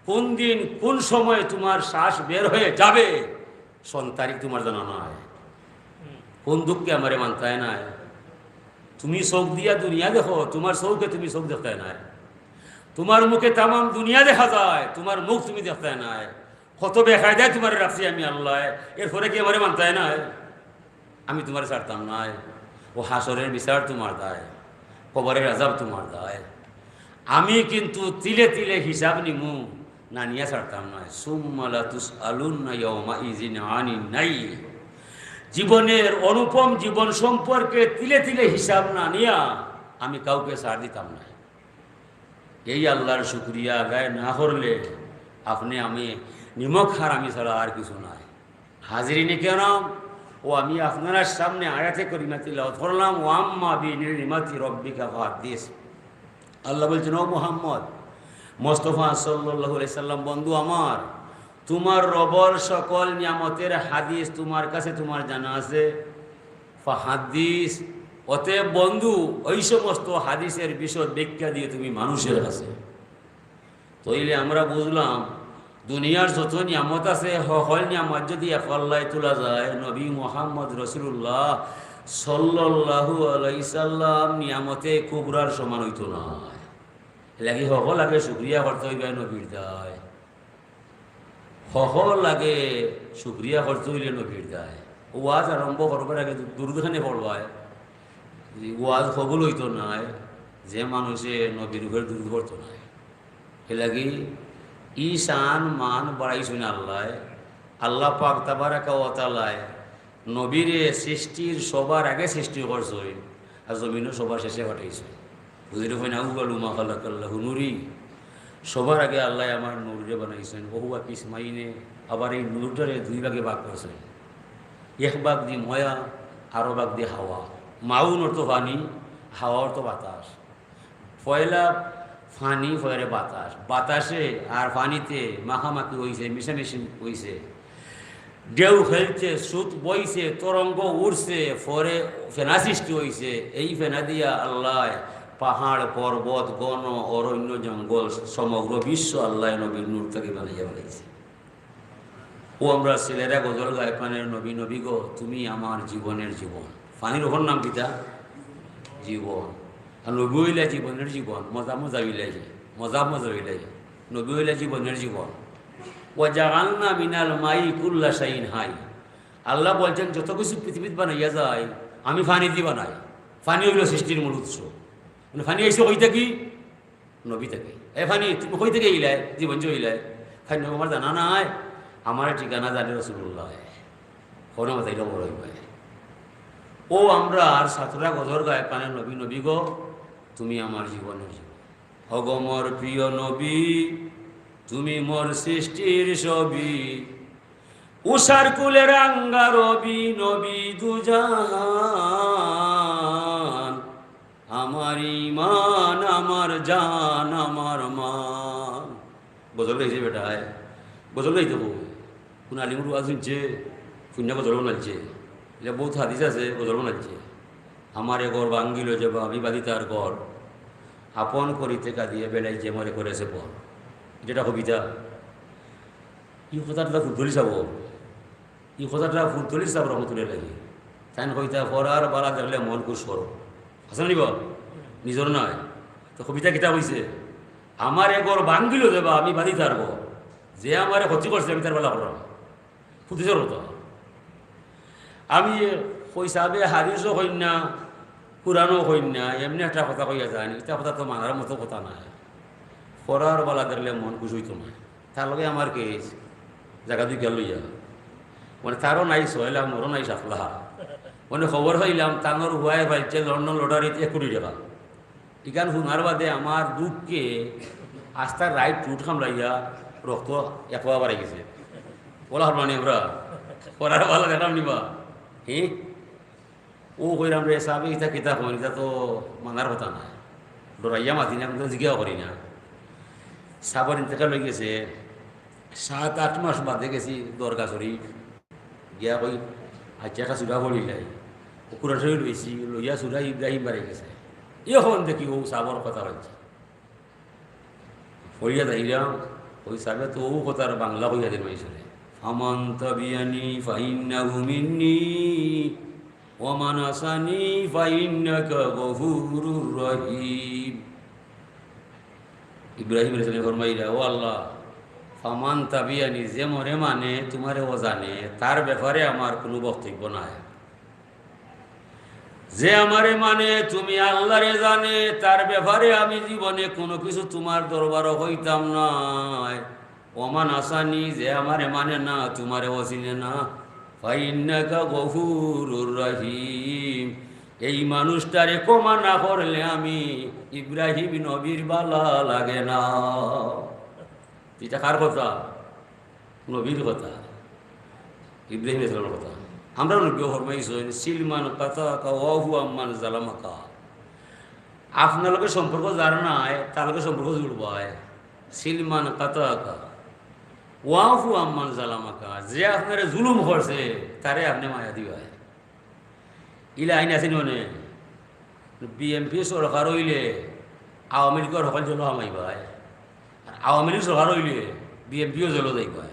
কোন দিন, কোন সময় তোমার শ্বাস বের হয়ে যাবে, সন তারিখ তোমার জানা নাই। কোন দুঃখে আমারে মানতায় নাই? তুমি চোখ দিয়া দুনিয়া দেখো, তোমার চোখে তুমি চোখ দেখতায় নাই। তোমার মুখে তামাম দুনিয়া দেখা যায়, তোমার মুখ তুমি দেখতায় নাই। কত বেকায়দায় তোমারে রাখছি আমি আল্লায়, এরপরে কি আমারে মানতায় নাই? আমি তোমারে ছাড়তাম নায়। ও হাশরের বিচার তোমার দায়, কবরের আযাব তোমার দায়। আমি কিন্তু তিলে তিলে হিসাব নিমু, না নিয়া ছাড়তাম নায়। সুম্মা লাতুসআলুন্না ইয়াওমাইযিন আনিন নাঈম। জীবনের অনুপম জীবন সম্পর্কে তিলে তিলে হিসাব না নিয়া আমি কাউকে ছাড় দিতাম নায়। এই আল্লাহর শুকরিয়া আদায় না করলে আপনে আমি নিমক হারামি ছাড়া আর কিছু নাই। হাজিরিনে কেরাম, ও আমি আপনারার সামনে আয়াতে করিমা তিলাওয়াত করলাম, "ওয়া আম্মা বিনি'মাতি রাব্বিকা ফাহাদ্দিস।" আল্লাহ বলছেন, "ও মুহাম্মদ, মোস্তফা সাল্লাল্লাহু আলাইহি সাল্লাম, বন্ধু আমার, তোমার রবর সকল নিয়ামতের হাদিস তোমার কাছে তোমার জানা আছে, ফাহাদ্দিস, অতএব বন্ধু, ওই সমস্ত হাদিসের বিশদ ব্যাখ্যা দিয়ে তুমি মানুষের কাছে।" তাইলে আমরা বুঝলাম, দুনিয়ার যত নিয়ামত আছে, হকল নিয়ামত যদি এক পাল্লায় তোলা যায়, নবী মোহাম্মদ রসুলুল্লাহ সাল্লাল্লাহু আলাইহি সাল্লাম নিয়ামতে কুবরার সমান অইতো নায়। এর লাগি হকল আগে শুকরিয়া করতে অইবে নবীর দায়। হকল আগে শুকরিয়া করতে অইলে নবীর দায়। ওয়াজ আরম্ভ করবার আগে দু-, দুরুদ খানে পড়বায়। ওয়াজ কবুল অইতো নায়, যে মানুষে নবীর উপরে দুরুদ পড়তো নায়। এর লাগি ই শান মান বাড়াইছইন আল্লায়। আল্লাহ পাক তাবারাকা ওয়া তাআলায় নবীরে সৃষ্টির সবার আগে সৃষ্টি করছইন, আর জমিনও সবার শেষে পাঠাইছইন। বুঝিরে কইন, "আউয়ালু মা খালাকাল্লাহু নূরি।" সবার আগে আল্লায় আমার নূররে বানাইছইন, ওহুয়া কিসমাইনে, আবার এই নূরটারে দুই ভাগে ভাগ করছইন। এক ভাগ দি ময়া, আরো ভাগ দি হাওয়া। মাউন অর্থ পানি, হাওয়া অর্থ বাতাস। পয়লা পানি, পরে বাতাস। বাতাসে আর পানিতে মাখামাখি অইছে, মিশামিশি অইছে। ঢেউ খেলছে, স্রোত বইছে, তরঙ্গ উঠছে, পরে ফেনা সৃষ্টি অইছে। এই ফেনা দিয়া আল্লায় পাহাড়, পর্বত, গণ, অরণ্য, জঙ্গল, সমগ্র বিশ্ব আল্লায় নবীর নূর থাকি বানাইয়া বানাইছে। ও আমরা ছেলেরা গজল গায়, পানির নবী, নবী গো, তুমি আমার জীবনের জীবন। পানির অপর নাম কিতা? জীবন। আর নবী অইলা জীবনের জীবন। মজা মজা অইলা যে, মজা মজা অইলা যে। নবী অইলা জীবনের জীবন। "ওয়া জাআলনা মিনাল মাই কুল্লা শাইইন হাই।" আল্লাহ বলছেন, যত কিছু পৃথিবীত বানাইয়া যায়, আমি পানি দি বানাই। পানি অইলো সৃষ্টির মূল উৎস। মানে, পানি আইছে কই থাকি? নবী থাকি। "এ পানি, তুমি কই থাকি আইলায়? জীবন যে অইলায়?" "পানি আমার জানা নাই, আমার ঠিকানা জানে রাসূলুল্লাহ।" কোন মাথায় বড় অইবায়। ও আমরা আর ছাত্ররা গজল গায়, পানির নবী, নবী গো, তুমি আমার জীবনের জীবন। হগো মোর প্রিয় নবী, তুমি মোর সৃষ্টির ছবি। উষার কুলে রাঙ্গা রবি, নবী দুজাহান। আমার ইমান, আমার জান, আমার মান। গজল গাইছে বেটায়, গজল গাইতো কই? কোন আলিমর ওয়াজ হুনছে, হুনিয়া গজল বানাইছে। ইলা বউত হাদিস আছে, গজল বানাইছে। "আমারে ঘর ভাঙ্গিল যে বা, আমি বাঁধি তার ঘর। আপন করিতে কাঁদিয়া বেড়াই যে মরে করেছে পর।" ইটা একটা কবিতা। ই কথাটা ফুলতলি সাব, ই কথাটা ফুলতলি সাব রহমতুল্লাহ আলাইহি। তাইন কইতা, "পরার বালা দেখলে মন খুশ করো।" আছে না নি বা? নিজর নায়। তো কবিতা কিতা কইছে? "আমারে ঘর ভাঙ্গিল যে বা, আমি বাঁধি তার ঘর। যে আমারে ক্ষতি করছে, আমি তার বালা করলাম।" ফুলতলি সাবর কথা। আমি কই সাবে হাদিসও কইন না, কুরআনও কইন না, এমনে একটা কথা কইয়া যাইন, ইটা কথা তো মানার মতো কথা নায়। পরার বালা দেখলে মন খুশ অইতো নায়। তার লগে আমার কেস, জাগা দুইখান লইয়া। মানে, তারও নাই ছয় লাখ, মোরও নাই সাত লাখ। মানে, খবর পাইলাম, তানর হুয়ায় পাইছে লন্ডন লটারিত এক কোটি টেকা। ইখান হুনার বাদে আমার দুঃখে আস্তা রাইত টুট খামলাইয়া রক্ত এক পোয়া বাড়াই গেছে। ওলা হরমানি আমরা, পরার বালা দেখলাম নি বা। হে? ও কইরাম রে, সাবে ইতা কিতা কইন, ইতা তো মানার কথা নায়। ডরাইয়া মাতি না, কুনু জিগাও করি না। সাবর ইন্তেকাল অই গেছে, সাত আট মাস বাদে গেছি দরগা শরীফ। গিয়া কই, "আইচ্ছা, একটা সুরা পড়িলাই।" ও কুরআন শরীফ লইছি, লইয়া সুরা ইব্রাহিম বাড়ি গেছে। এখন দেখি ও সাবর কথা অইছে। পড়িয়া যাইরাম, ওই সাবে তো ও কথার বাংলা কইয়া দিন মাইনষরে, "ফামান তাবিয়ানি ফাইন্নাহু মিন্নি, ওয়া মান আসানি ফাইন্নাকা গফুরুর রহিম।" ইব্রাহিম আলাইহিস সালাম ফরমাইরা, "ও আল্লাহ, ফামান তাবিয়ানি, যে মরে মানে, তুমারে ও জানে, তার ব্যাপারে আমার কুনু বক্তব্য নাই।" যে আমারে মানে, তুমি আল্লাহরে জানে, তার ব্যাপারে আমি জীবনে কুনু কিছু তুমার দরবারো কইতাম নায়। ওমান আসানি, যে আমারে মানে না, তুমারে ও চিনে না। ফাইন্নাকা গফুরুর রহিম, এই মানুষটারে ক্ষমা না করলে আমি ইব্রাহিম নবীর বালা লাগে না। ইটা কার কথা? নবীর কথা, ইব্রাহিম আলাইহিস সালামর কথা। আমরার নবীও ফরমাইছইন, "সিল মান কাতাআকা ওয়াফু আম্মান জালামাকা।" আপনার লগে সম্পর্ক যার নাই, তার লগে সম্পর্ক জুড়বায়। সিল মান কাতাআকা ওয়াফু আম্মান জালামাকা, যে আপনারে জুলুম করছে, তারে আপনে মায়া দিবায়। ইলা আইন আছে নি মানে? বিএনপি সরকার অইলে আওয়ামী লীগর হকল জেলো হামাইবায়, আর আওয়ামী লীগ সরকার অইলে বিএনপিও জেলো যাইবায়।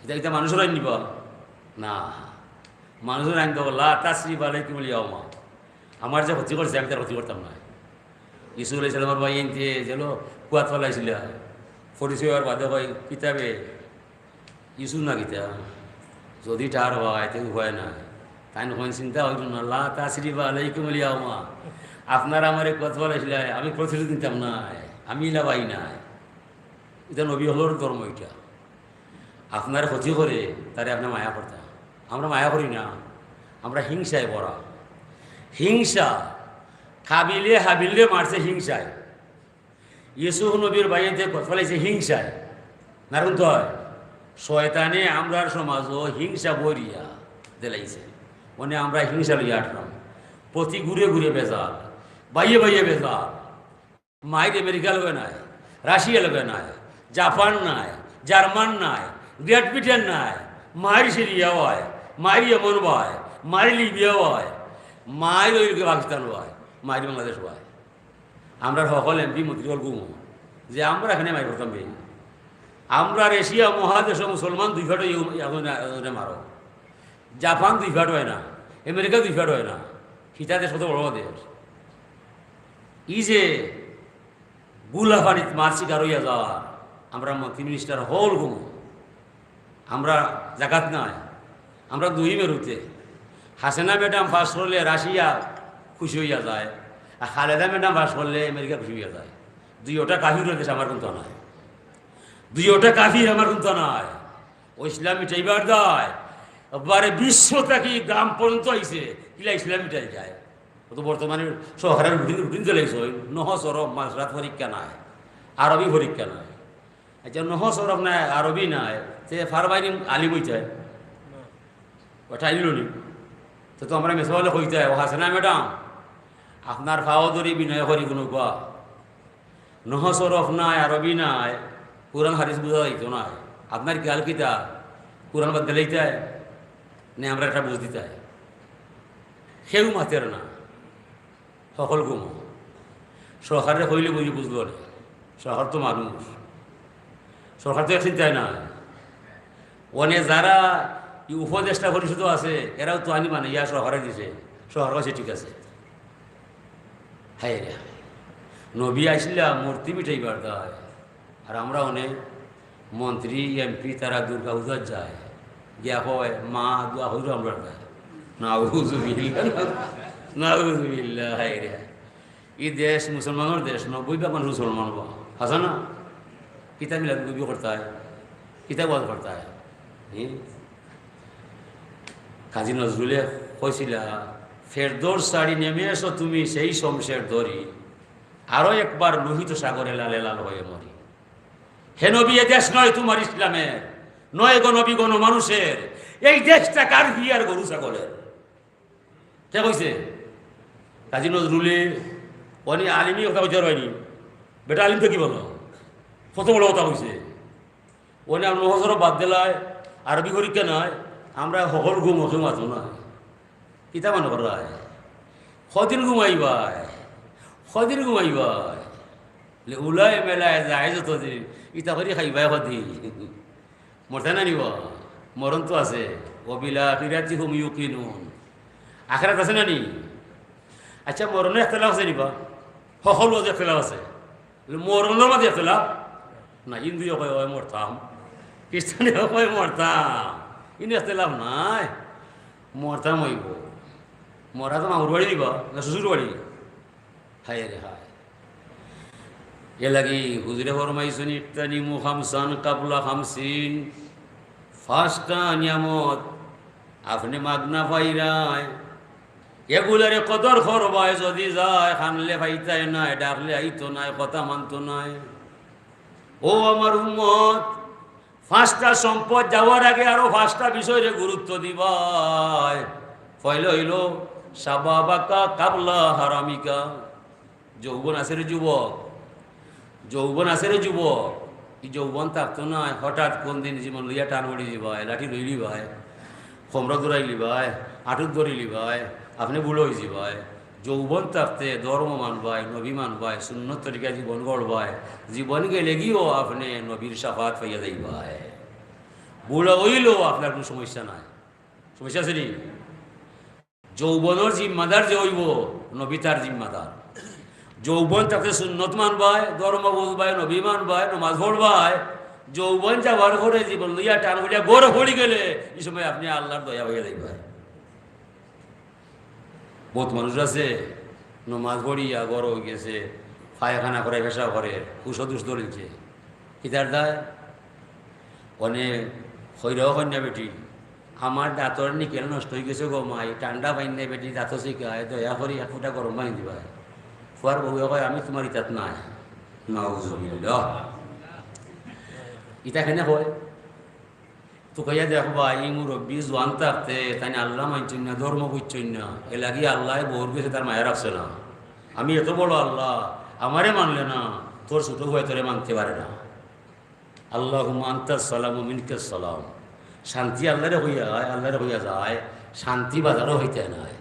ইতা, ইতা মানুষর আইন নি বা? না, মানুষর আইন তো, "লা তাসরিবা আলাইকুমুল ইয়াউমা।" আমার যে ক্ষতি করছে, আমি তার ক্ষতি করতাম না। ইউসুফ আলাইহিস সালামর ভাই আনতে জেলো কুয়াত ফালাইছিলা, পরিচয় অওয়ার বাদে কয় কিতাবে ইছু না কিতা? যদি ঠার অয়, তে উপায় নাই। তাইন কইন, "চিন্তা অইতো না, লা তাসরিবা আলাইকুমুল ইয়াউমা।" আপনারা আমারে কুয়াত ফালাইছিলা, আমি প্রতিশোধ নিতাম নায়, আমি ইলা ভাই নায়। ইটা নবী অকলর ধর্ম ইটা। আপনারে ক্ষতি করে, তারে আপনে মায়া করতা। আমরা মায়া করি না, আমরা হিংসায় ভরা। হিংসা, কাবিলে হাবিলরে মারছে হিংসায়। ইউসুফ নবীর ভাইয়াইন্তে কত ফালাইছে হিংসায়। নারুন তো হয়, শয়তানে আমরার সমাজও হিংসা বরিয়া দিলাইছে। মানে আমরা হিংসা লইয়া আটলাম, প্রতি ঘুরে ঘুরে বেজাল, বাইয়ে বাইয়ে বেজাল। মাইর আমেরিকা লগে নাই, রাশিয়া লগে নাই, জাপান নাই, জার্মান নাই, গ্রেট ব্রিটেন নাই, মাইর সিরিয়া হয়, মাইর ইয়েমন হয়, মাইর লিবিয়া হয়, মাইর ওই পাকিস্তান হয়, মাইর বাংলাদেশ হয়। আমরার হকল এমপি মন্ত্রী হকল ঘুমো যে আমরা এখানে মাইর করতাম বেই। আমরার এশিয়া মহাদেশো মুসলমান দুই ফাটো ইউ-, এখন, এখন মারো। জাপান দুই ফাটো হয় না, আমেরিকা দুই ফাটো হয় না। হিতা দেশ কত বড় দেশ। ই যে গুলা পানিত মার শিকার হইয়া যাওয়ার, আমরা মন্ত্রী মিনিস্টার হকল ঘুমো। আমরা জাগাত নাই, আমরা দুই মেরুতে। হাসিনা ম্যাডাম পাস করলে রাশিয়া খুশি হইয়া যায়, আর খালেদা ম্যাডাম পাস করলে আমেরিকা খুশি হইয়া যায়। দুইওটা কাফির দেশ আমার কুন্তা নাই, দুইওটা কাফির আমার কুন্তা নাই। ও ইসলাম মিটাইবার দায় একবারে বিশ্ব থাকি গ্রাম পর্যন্ত আইছে, কিলা ইসলাম মিটাই যায়। ও তো বর্তমানে সরকারের রুটিন, রুটিন চলাইছে, ওই নহ সরফ মাস রাত পরীক্ষা নাই, আরবি পরীক্ষা নাই। আচ্ছা, নহ সরফ নাই, আরবি নাই, তে ফারবাইনি আলিম হইতে হয়। ওটা আইল নি। তো, তো আমরা মেসে বলে কইতে হয়, ও হাসিনা ম্যাডাম, আপনার ফাও ধরি বিনয় করি কোনো বা নহ সরফ নাই, আরবি নাই, কোরআন হাদিস বুঝা যাইতো নাই। আপনার খেয়াল কিতা? কোরআন বাদ দিলাইতায়? নে আমরা একটা বুঝ দিতায়? কেউ মাতের না, হকল ঘুমো। সরকারে কইলে বুঝি বুঝলো না, সরকার তো মানুষ, সরকার তো এক চিন্তায় না। ওনে যারা ই উপদেষ্টা পরিষদও আছে, এরাও তো আনি মানে ইয়া সরকারে দিছে, সরকার কাছে ঠিক আছে। হায় রে হায়, নবী আইসলা মূর্তি মিটাইবার দায়, আর আমরা অনেক মন্ত্রী এমপি তারা দুর্গা পূজার যায়, গিয়া কয় মা দোয়া হইল আমরা যায়। নাউজুবিল্লাহ, নাউজুবিল্লাহ। হায় রে হায়, ই দেশ মুসলমানর দেশ, নব্বই ভাগ মানুষ মুসলমান বা, হাছা না? কিতা মিলাদ নবী করতায়, কিতা ওয়াজ করতায়। হুম? কাজী নজরুলে কইছিলা, "ফেরদৌস ছাড়ি নেমে এসো তুমি সেই শমশের দড়ি, আরো একবার লোহিত সাগরে লালে লাল হয়ে মরি।" হে নবী, এ দেশ নয় তোমার ইসলামের, নয় গো নবী গণমানুষের, এই দেশটা কার হিয়ার গরু ছাগলের? কে কইছে? কাজী নজরুলে। অনি আলিমি কথা কইতে পারবায়নি, বেটা আলিম তো কি বলো, কত বড় কথা কইছে। অনে আমরা নহ সরফ বাদ দিলায়, আরবি পরীক্ষা নাই, আমরা হকল ঘুম হকে মাতো না। কিতা মনে কররায়? কদিন ঘুমাইবায়? কদিন ঘুমাইবায়? লে উলায় মেলায় যায় যতদিন, ইতা করি খাইবায় কদিন? মরতায় না নি বা? মরণ তো আছে। ওয়া বিল আখিরাতি হুম ইউকিনুন। আখেরাত আছে না নি? আচ্ছা, মরণে ইখতিলাফ আছে নি বা? হকল ওয়াজে ইখতিলাফ আছে। মরণর মাঝে ইখতিলাফ না, হিন্দুয়ে কয়, "ওই মরতাম।" খ্রিস্টানে কয়, "মরতাম।" ইনো ইখতিলাফ নাই, মরতাম অইবো। মরা তো মামুর বাড়ি দিবা না শ্বশুর বাড়ি? হায় রে হায়। এর লাগি হুজুরে ফরমাইছইন, "ইগতানিমু খামসান কাবলা খামসিন।" পাঁচটা নিয়ামত আপনে মাগনা পাইরায়, এগুলারে কদর করবায়, যদি যায়, কানলে পাইতায় নায়, ডাকলে আইতো নায়, কথা মানতো নায়। ও আমার উম্মত, পাঁচটা সম্পদ যাওয়ার আগে আরো পাঁচটা বিষয়রে গুরুত্ব দিবায়। পয়লা অইলো, শাবাবাকা কাবলা হারামিকা। যৌবন আছে রে যুবক, যৌবন আছে রে যুবক, ই যৌবন থাকতো নায়, হঠাৎ কোন দিন জীবন লইয়া টান পড়ি দিবায়, লাঠি লইলিবায়, কোমরো দৌড়াইলিবায়, আঁটুত ধরিলিবায়, আপনে বুড়া অইযিবায়। যৌবন থাকতে ধর্ম মানবায়, নবী মানবায়, সুন্নত তরিকা জীবন গড়বায়, জীবন গেলেগিও আপনে নবীর শাফাআত পাইয়া যাইবায়। বুড়া অইলেও আপনার কোনো সমস্যা নাই, সমস্যা আছে নি? যৌবনর জিম্মাদার যে অইবো, নবী তার জিম্মাদার। যৌবন থাকতে সুন্নত মানবায়, ধর্ম বুঝবায়, নবী মানবায়, নমাজ পড়বায়। যৌবন যাওয়ার পরে জীবন লইয়া টান করিয়া গড়ে পড়ি গেলে, ই সময় আপনে আল্লার দয়া পাইয়া যাইবায়। বউত মানুষ আছে, নমাজ পড়িয়া গড় অইগেছে, পায়খানা করে, পেশাব করে, হুশ দুশ ধরিছে। কিতার দায়? অনে কইরা, "ও কইন্যা বেটি, আমার দাঁতর নিকেল নষ্ট অইগেছে গো মাই, ঠান্ডা পানি নাই বেটি, দাঁতো ছিকায়, দয়া করি এক ফুটা গরম পানি দিবায়।" ফুয়ার বউয়ে কয়, "আমি তুমার ইতাত নাই।" নাউজুবিল্লাহ। ইতা কেনে কয়? তুকাইয়া দেখবা, ই মুরব্বি জোয়ান থাকতে তাইন আল্লাহ মানছইন না, ধর্ম বুঝছইন না, এরলাগি আল্লায় বউর গেছে তার মায়া রাখছে না। আমি এত বড় আল্লাহ, আমারে মানলে না, তোর ছোট ভাই তোরে মানতে পারে না। আল্লাহুম্মা আনতাস সালাম ওয়া মিনকাস সালাম। শান্তি আল্লাহরে কইয়া, আল্লাহরে কইয়া যায়, শান্তি বাজারো অইতে নায়।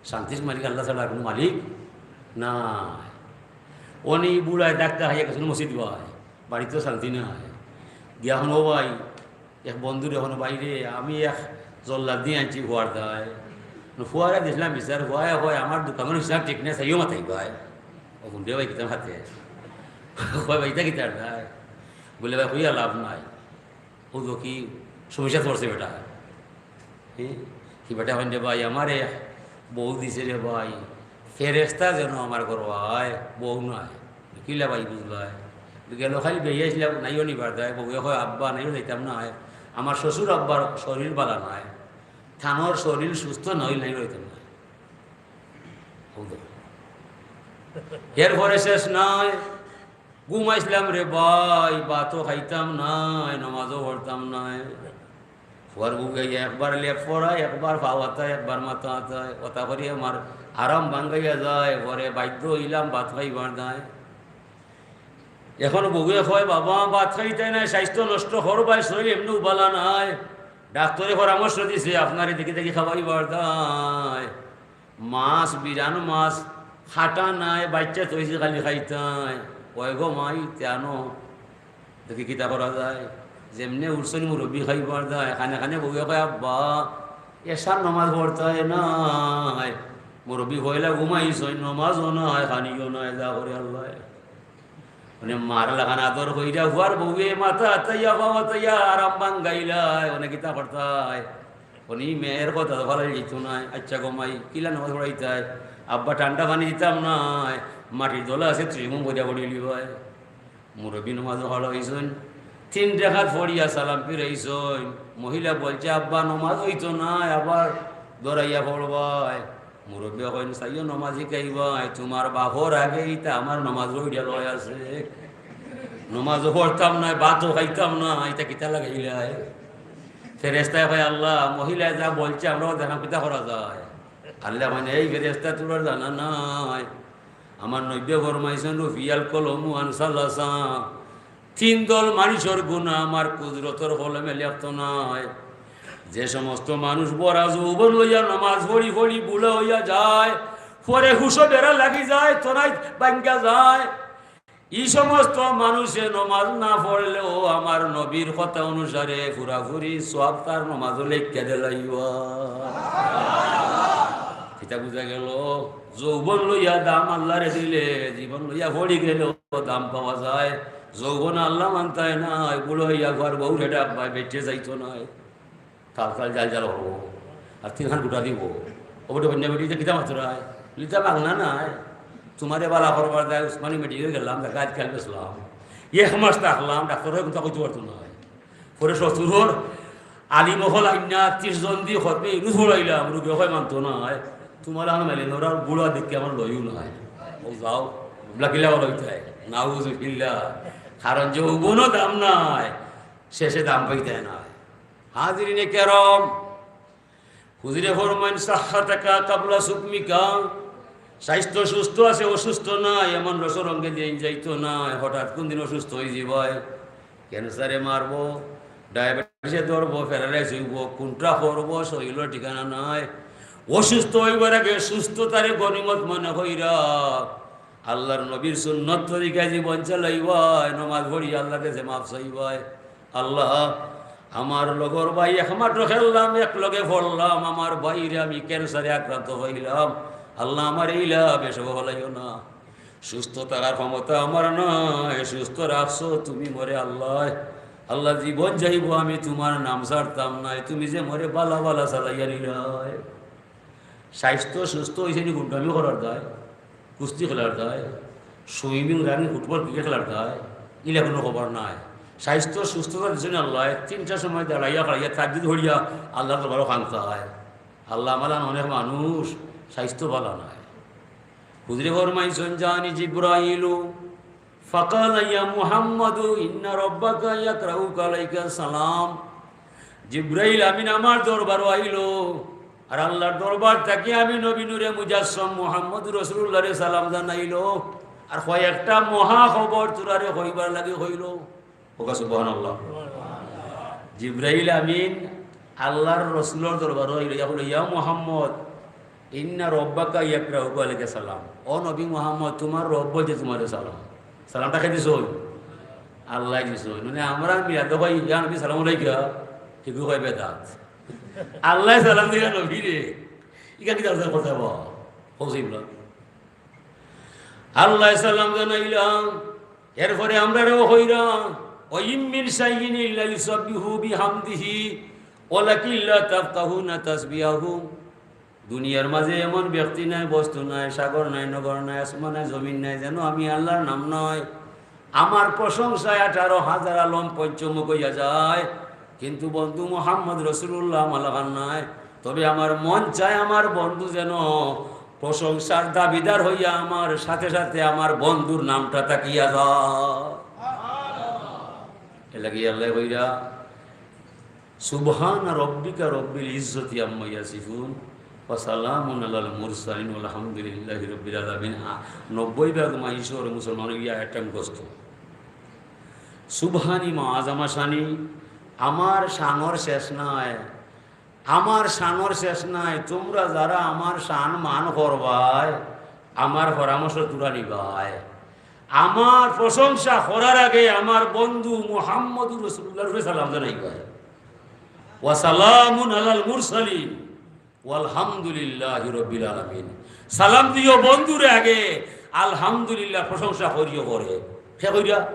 শান্তির মালিক আল্লাহ ছাড়া আর কুনু মালিক নাই। অনে ই বুড়ায় ডাক্তার খাইয়া গেছইন মসজিদ ভাই, বাড়িত শান্তি নাই। গিয়া অখন, "ও ভাই, এক বন্ধুরে অখন বাইরে আমি এক জল্লাদ দি আনছি ফুয়ার দায়।" ফুয়ারে দিছলাম বিচার, ফুয়ায় কয়, "আমার দোকানর হিসাব ঠিক নাই, চাইও মাতাই ভাই।" ও বুঝে ভাই কিতা মাতে? কয়, "ভাই, ইতা কিতার দায়?" বুলে, "ভাই, কইয়া লাভ নাই।" ও তো কি সমস্যাত পড়ছে বেটা। হ্যাঁ? কি বেটা, "অখন রে ভাই, আমারে বউ দিছে রে ভাই, ফেরেস্তা যেন আমার ঘরো আয়, বউ নায়।" "কিলা ভাই বুঝলায়?" "গেল খালি বিয়া আইছলাম, নাইও নিবার দায়, বউয়ে কয়, 'আব্বা, নাইও যাইতাম নায়, আমার শ্বশুর আব্বার শরীর বালা নায়, তানর শরীর সুস্থ না অইলে নাইও যাইতাম নায়।'" ও দেখো। এরপরে শেষ নাই, "ঘুমাইছলাম রে ভাই, ভাতও খাইতাম নায়, নমাজও পড়তাম নায়।" ফুয়ার বুকে একবার লেপ পড়ায়, একবার পাও আতায়, একবার মাথা আতায়, অতা করি আমার আরাম ভাঙ্গাইয়া যায়, পরে বাধ্য অইলাম ভাত খাইবার দায়। অখন বউয়ে কয়, "বাবা, ভাত খাইতায় নায়, স্বাস্থ্য নষ্ট করবায়, শরীর এমনেউ বালা নায়।" ডাক্তরে পরামর্শ দিছে, "আপনারে দেখি দেখি খাওয়াইবার দায়।" মাছ, বিরান মাছ, খাটা নাই, বাইচ্চা থইছি খালি খাইতায়। কয়, "গো মাই, তে আনো, দেখি কিতা করা যায়।" যেমনে উঠছইন মুরব্বি খাইবার দায়, কানে কানে বউয়ে কয়, "আব্বা, এশার নমাজ পড়তায় নায়।" মুরব্বি পয়লা ঘুমাইছইন, নমাজও নাই, খানিও নাই, যা করে আল্লায়। মানে মার লাখান আদর কইরা ফুয়ার বউয়ে মাথা আতাইয়া, পাও আতাইয়া, আরাম ভাঙ্গাইলায়, অনে কিতা করতায়? অনে মেয়ের কথা তো ফালাই দিত নায়। "আচ্ছা গো মাই, কিলা নমাজ পড়াইতায়?" "আব্বা, ঠান্ডা পানি দিতাম নায়, মাটির দলা আছে, তুই মুখ বইয়া পড়িলিবায়।" মুরব্বি নমাজ পড়া অইছইন, তিন রেখাত পড়িয়া সালাম ফিরাইছইন। মহিলা বলছে, "আব্বা, নমাজ অইতো নায়, আবার দৌড়াইয়া পড়বায়।" মুরব্বি কইন, "চাইও নমাজ শিখাইবায়, তুমার বাপর আগে ইতা আমার নমাজ পড়িয়া লয় আছে। নমাজও পড়তাম নায়, ভাতও খাইতাম নায়, ইতা কিতা লাগাইলায়?" ফেরেস্তায় কয়, "আল্লাহ, মহিলায় যা বলছে, আমরাও দেখলাম, কিতা করা যায়?" আল্লায় কইন, "এই ফেরেস্তা, তুমার জানা নাই, আমার নবীয়ে ফরমাইছইন, 'রুফিআল কলমু আন সালাসা।' তিন দল মানষর গুনা আমার কুদরতর কলমে লেখতো নায়।" যে সমস্ত মানুষ ভরা যৌবন লইয়া নমাজ পড়ি পড়ি বুড়া অইয়া যায়, পরে হুশো বেড়া লাগি যায়, তনাই ভাঙ্গা যায়, ই সমস্ত মানুষে নমাজ না পড়লেও আমার নবীর কথা অনুসারে পুরাপুরি সওয়াব তার নমাজও লেখিয়া দিলাইবা। ইতা বুঝা গেল, যৌবন লইয়া দাম আল্লারে দিলে, জীবন লইয়া পড়ি গেলেও দাম পাওয়া যায়। যৌবন আল্লা মানতায় নায়, বুড়া অইয়া ঘর বউরে ডাকবায়, বেঁচে যাইতো নায়। তাল তাল জাল জাল করবো, আর তিনখান গুটা দিবো। ও বেটা, অইন্য বেটি, ইতা কিতা মাতরায়? ইতা মাগনা নায়। তুমারে বালা করবার দায় উসমানী মেডিকেল গেলাম, দেখা আজকাল বেচলাম। এক মাস থাকলাম, ডাক্তরে কুন্তা কইতো পারতো নায়। পরে শ্বশুরর আলিম অকল আইন্না তিরিশ জন দি খতমে ইউনুস পড়াইলাম, রুগী অকলে মানতো নায়। তুমার আন মেলে নরার বুড়া দেখি আমার লইও নায়। ও যাও, বুলা কিলা অইলো ইতায়? নাউজুবিল্লাহ। কারণ যৌবনও দাম নাই, শেষে দাম পাইতায় নায়। হাজিরিনে কেরাম, হুজুরে ফরমাইন, "সাহহাতাকা কাবলা সুকমিকা।" স্বাস্থ্য সুস্থ আছে, অসুস্থ নাই, এমন রসরঙ্গে দিন যাইতো নায়। হঠাৎ কুন দিন অসুস্থ অইযিবায়, ক্যান্সারে মারবো, ডায়াবেটিসে ধরবো, প্যারালাইস অইবো, কুনটা করবো, শরীরর ঠিকানা নাই। অসুস্থ অইবার আগে সুস্থতারে গনিমত মনে কইরা আল্লার নবীর সুন্নত তরিকায় জীবন চালাইবায়, নমাজ পড়ি আল্লার গেছে মাফ চাইবায়। "আল্লা, আমার লগর ভাই, এক মাঠো খেললাম, এক লগে পড়লাম, আমার ভাইরে আমি ক্যান্সারে আক্রান্ত অইলাম। আল্লা, আমারে ইলা বেশ অবহেলাইও না। সুস্থ থাকার ক্ষমতা আমার নাই, সুস্থ রাখছো তুমি মোরে আল্লায়। আল্লা, জীবন যাইবো, আমি তুমার নাম ছাড়তাম নায়, তুমি যে মোরে বালা বালা চালাইয়া নিলায়।" স্বাস্থ্য সুস্থ অইছে নি গুন্ডামি করার দায়, কুস্তি খেলার দায়, সুইমিং, রানিং, ফুটবল, ক্রিকেট খেলার দায়, ইলা কুনু খবর নাই। স্বাস্থ্য সুস্থতা দিছইন আল্লায়, তিনটার সময় দাঁড়াইয়া খাড়াইয়া তাহাজ্জুদ পড়িয়া আল্লার দরবারো কান্তা অয়। আল্লা, আমার লাখান অনেক মানুষ স্বাস্থ্য বালা নাই। হুজুরে ফরমাইছইন, "জানি জিব্রাইলু, فقال يا محمد إن ربك يقرأك عليك السلام। জিব্রাইল আমিন আমার দরবারো আইলো, আর আল্লাহর দরবার থাকি আমি নবী নূরে মুজাসসাম মুহাম্মদুর রাসূলুল্লাহরে সালাম জানাইলো, আর কয়েকটা মহা খবর তোরারে কইবার লাগি কইলো। কউক্কা সুবহানাল্লাহ। জিব্রাইল আমিন আল্লাহর রসুলর দরবারো আইলো, ইয়া কইলো, ইয়া মুহাম্মদ, ইন্না রব্বাকা ইয়াকরাউকা আলাইকা সালাম। ও নবী মুহাম্মদ, তুমার রব বলছে তুমারে সালাম। সালামটা কে দিছইন? আল্লায় দিছইন। মানে আমরা মিলাদো কই, ইয়া নবী সালাম আলাইকা, হিগু কয় বেদাত। আল্লায় সালাম দিলা নবীরে। ইখান কিতা আল্লাহর কথা বা? হউসিবলা। আল্লায় সালাম জানাইলা, এরপরে আমরারেও কইরা, "ওয়া ইম মিন শাইইন ইল্লা ইউসাব্বিহু বিহামদিহি ওয়ালাকিন লা তাফকাহুনা তাসবিহাহুম।" দুনিয়ার মাঝে এমন ব্যক্তি নাই, বস্তু নাই, সাগর নাই, নগর নাই, আসমান নাই, জমিন নাই, যেন আমি আল্লাহর নাম নয়। আমার প্রশংসায় আঠারো হাজার আলম পঞ্চমুখ অইয়া যায়, কিন্তু বন্ধু মুহাম্মদ রসুলুল্লাহ আমার লাখান নায়। তবে আমার মন চায় আমার বন্ধু যেন প্রশংসার দাবিদার হইয়া আমার সাথে সাথে আমার বন্ধুর নামটা থাকিয়া যায়। এর লাগি আল্লায় কইরা, সুবহানা রব্বিকা রব্বিল ইজ্জতি আম্মা ইয়াসিফুন, ওয়া সালামুন আলাল মুরসালিন, ওয়ালহামদুলিল্লাহি রব্বিল আলামিন। আ, নব্বই ভাগ মাইনষর মুসলমান ইয়া একটা মুখস্থ। সুবহানি মা আজামা শানি, আমার শানর শেষ নাই, আমার শানর শেষ নাই। তোমরা যারা আমার শান মান করবায়, আমার পরামর্শ তোরা নিবায়, আমার প্রশংসা করার আগে আমার বন্ধু মুহাম্মদুর রাসূলুল্লাহর উপরে সালাম জানাইবায়। ওয়া সালামুন আলাল মুরসালিন, ওয়ালহামদুলিল্লাহি রব্বিল আলামিন। সালাম দিও বন্ধুরে আগে, আলহামদুলিল্লাহ প্রশংসা করিও পরে। কে কইরা?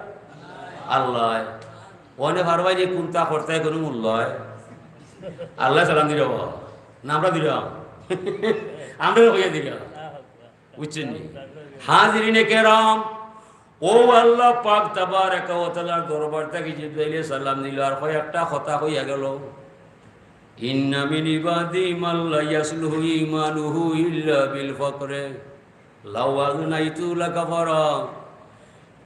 আল্লায়। অনে পারবায় নি কুনতা করতায় কুনু মূল্য অয়? আল্লায় সালাম দিরা বা? না আমরা দিরাম? আমরা কইয়া দিরা। বুঝছইন নি? হাজিরিনে কেরাম, ও আল্লাহ পাক তাবারাকা ওয়া তাআলার দরবার থাকি জিব্রাইলে সালাম দিলো, আর কয় একটা কথা কইয়া গেলো, "ইন্না মিন ইবাদি মান লা ইয়াসলুহু ঈমানুহু ইল্লা বিল ফাকরে, লাউ আগনাইতু লাকাফারা।"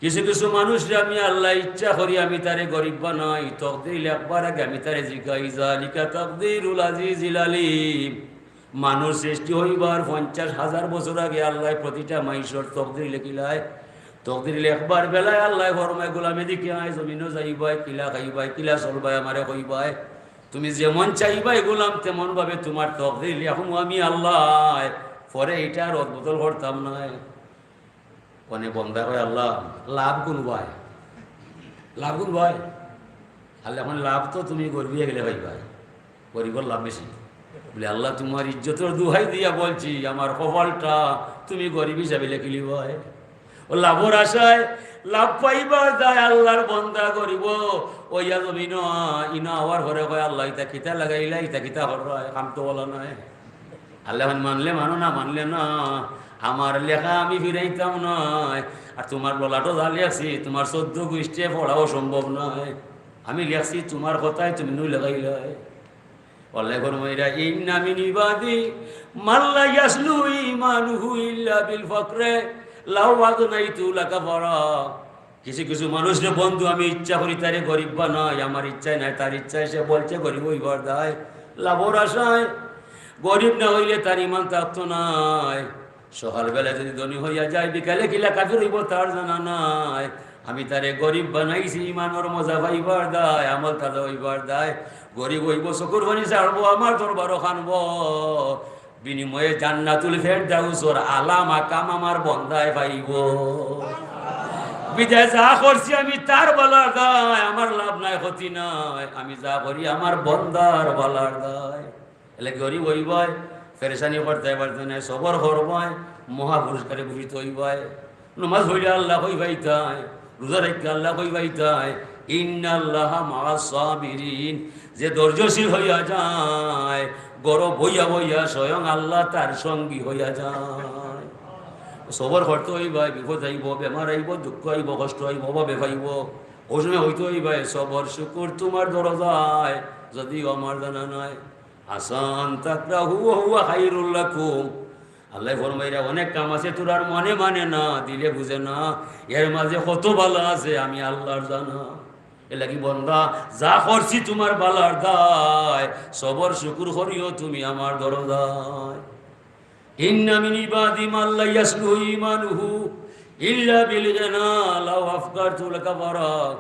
কিছু কিছু মানুষরে আমি আল্লায় ইচ্ছা করি, আমি তারে গরিব বানাই, তকদির লেখবার আগে আমি তারে জিগাই, "যালিকা তাকদিরুল আজিজিল আলিম।" মানুষ সৃষ্টি হইবার পঞ্চাশ হাজার বছর আগে আল্লায় প্রতিটা মাইনষর তকদির লেখিলায়। তকদির লেখবার বেলায় আল্লায় ফরমায়, "গোলামে দেখি আয়, জমিনো যাইবায়, কিলা খাইবায়, কিলা চলবায়, আমারে কইবায়। তুমি যেমন চাইবায় গোলাম, তেমন ভাবে তুমার তকদির লেখমু আমি আল্লায়। পরে ইটা রদবদল করতাম নায়।" অনে বন্দা কয়, "আল্লাহ, লাভ কুনবায়? লাভ কুনবায়?" আল্লায় কইন, "লাভ তো তুমি গরিব অইয়া গেলে পাইবায়, গরিবর লাভ বেশি।" বলে, "আল্লাহ, তুমার ইজ্জতর দুহাই দিয়া বলছি, আমার কপালটা তুমি গরিব হিসাবে লেখিলিবায়।" ও লাভর আশায়, লাভ পাইবার দায় আল্লাহর বন্দা গরিব অইয়া জমিনো আয়, ইনো আওয়ার পরে কয়, "আল্লাহ, ইতা কিতা লাগাইলা, ইতা কিতা কররায়, কাম তো ভালা নায়।" আল্লায় কইন, "মানলে মানো, না মানলে না, আমার লেখা আমি ফিরাইতাম নায়। আর তুমার ললাটো যা লেখছি, তুমার চৌদ্দ গুষ্টিয়ে পড়াও সম্ভব নায়। আমি লেখছি তুমার কথায়, তুমি নু লাগাইলায়।" আল্লায় ফরমাইরা, "ইন্না মিন ইবাদি মান লা ইয়াসলুহু ঈমানুহু ইল্লা বিল ফাকরে, লাউ আগনাইতু লাকাফারা।" কিছু কিছু মানুষরে বন্ধু আমি ইচ্ছা করি তারে গরিব বানাই, আমার ইচ্ছায় নায়, তার ইচ্ছায় সে বলছে গরিব অইবার দায়, লাভর আশায়। গরিব না অইলে তার ইমান থাকতো নায়। সকালবেলা যদি ধনী হইয়া যায়, বিকালে কিলা কাফির অইবো তার জানা নাই। আমি তারে গরিব বানাইছি ইমানর মজা পাইবার দায়, আমল তাজা অইবার দায়। গরিব অইবো, চকুর পানি ছাড়বো, আমার দরবারো কানবো। বিনিময়ে জান্নাতুল ফেরদাউসর আলা মাকাম আমার বন্দায় পাইবো। বিদায় যা করছি আমি তার ভালার দায়, আমার লাভ নাই, ক্ষতি নাই। আমি যা করি আমার বন্দার ভালার দায়। এলে গরিব অইবায়, পেরেশানি করতায় পারতায় নায়, সবর করবায়, মহা পুরস্কারে ভূষিত অইবায়। নমাজ পড়লে আল্লায় কই পাইতায়, রোজা রাখলে আল্লায় কই পাইতায়, ইন্নাল্লাহা মাআস সাবিরিন। যে ধৈর্যশীল হইয়া যায়, ঘরো বইয়া বইয়া স্বয়ং আল্লাহ তার সঙ্গী হইয়া যায়। সবর করতে অইবায়, বিপদ আইবো, বেমার আইবো, দুঃখ আইবো, কষ্ট আইবো, অভাবে পাইবো। ওই সময় কইতে অইবায়, সবর শুকুর তুমার দরজায়, যদিও আমার জানা নাই। আসা আন তাকরাহু ওয়া হুয়া খায়রুল লাকুম। আল্লায় ফরমাইরা, অনেক কাম আছে তোরার মনে মানে না, দিলে বুঝে না, এর মাঝে কত বালা আছে আমি আল্লার জানা। এর লাগি বন্দা, যা করছি তুমার বালার দায়, সবর শুকুর করিও তুমি আমার দরজায়। ইন্না মিন ইবাদি মান লা ইয়াসলুহু ঈমানুহু ইল্লা বিল গিনা লাউ আফকারতু লাকাফারা।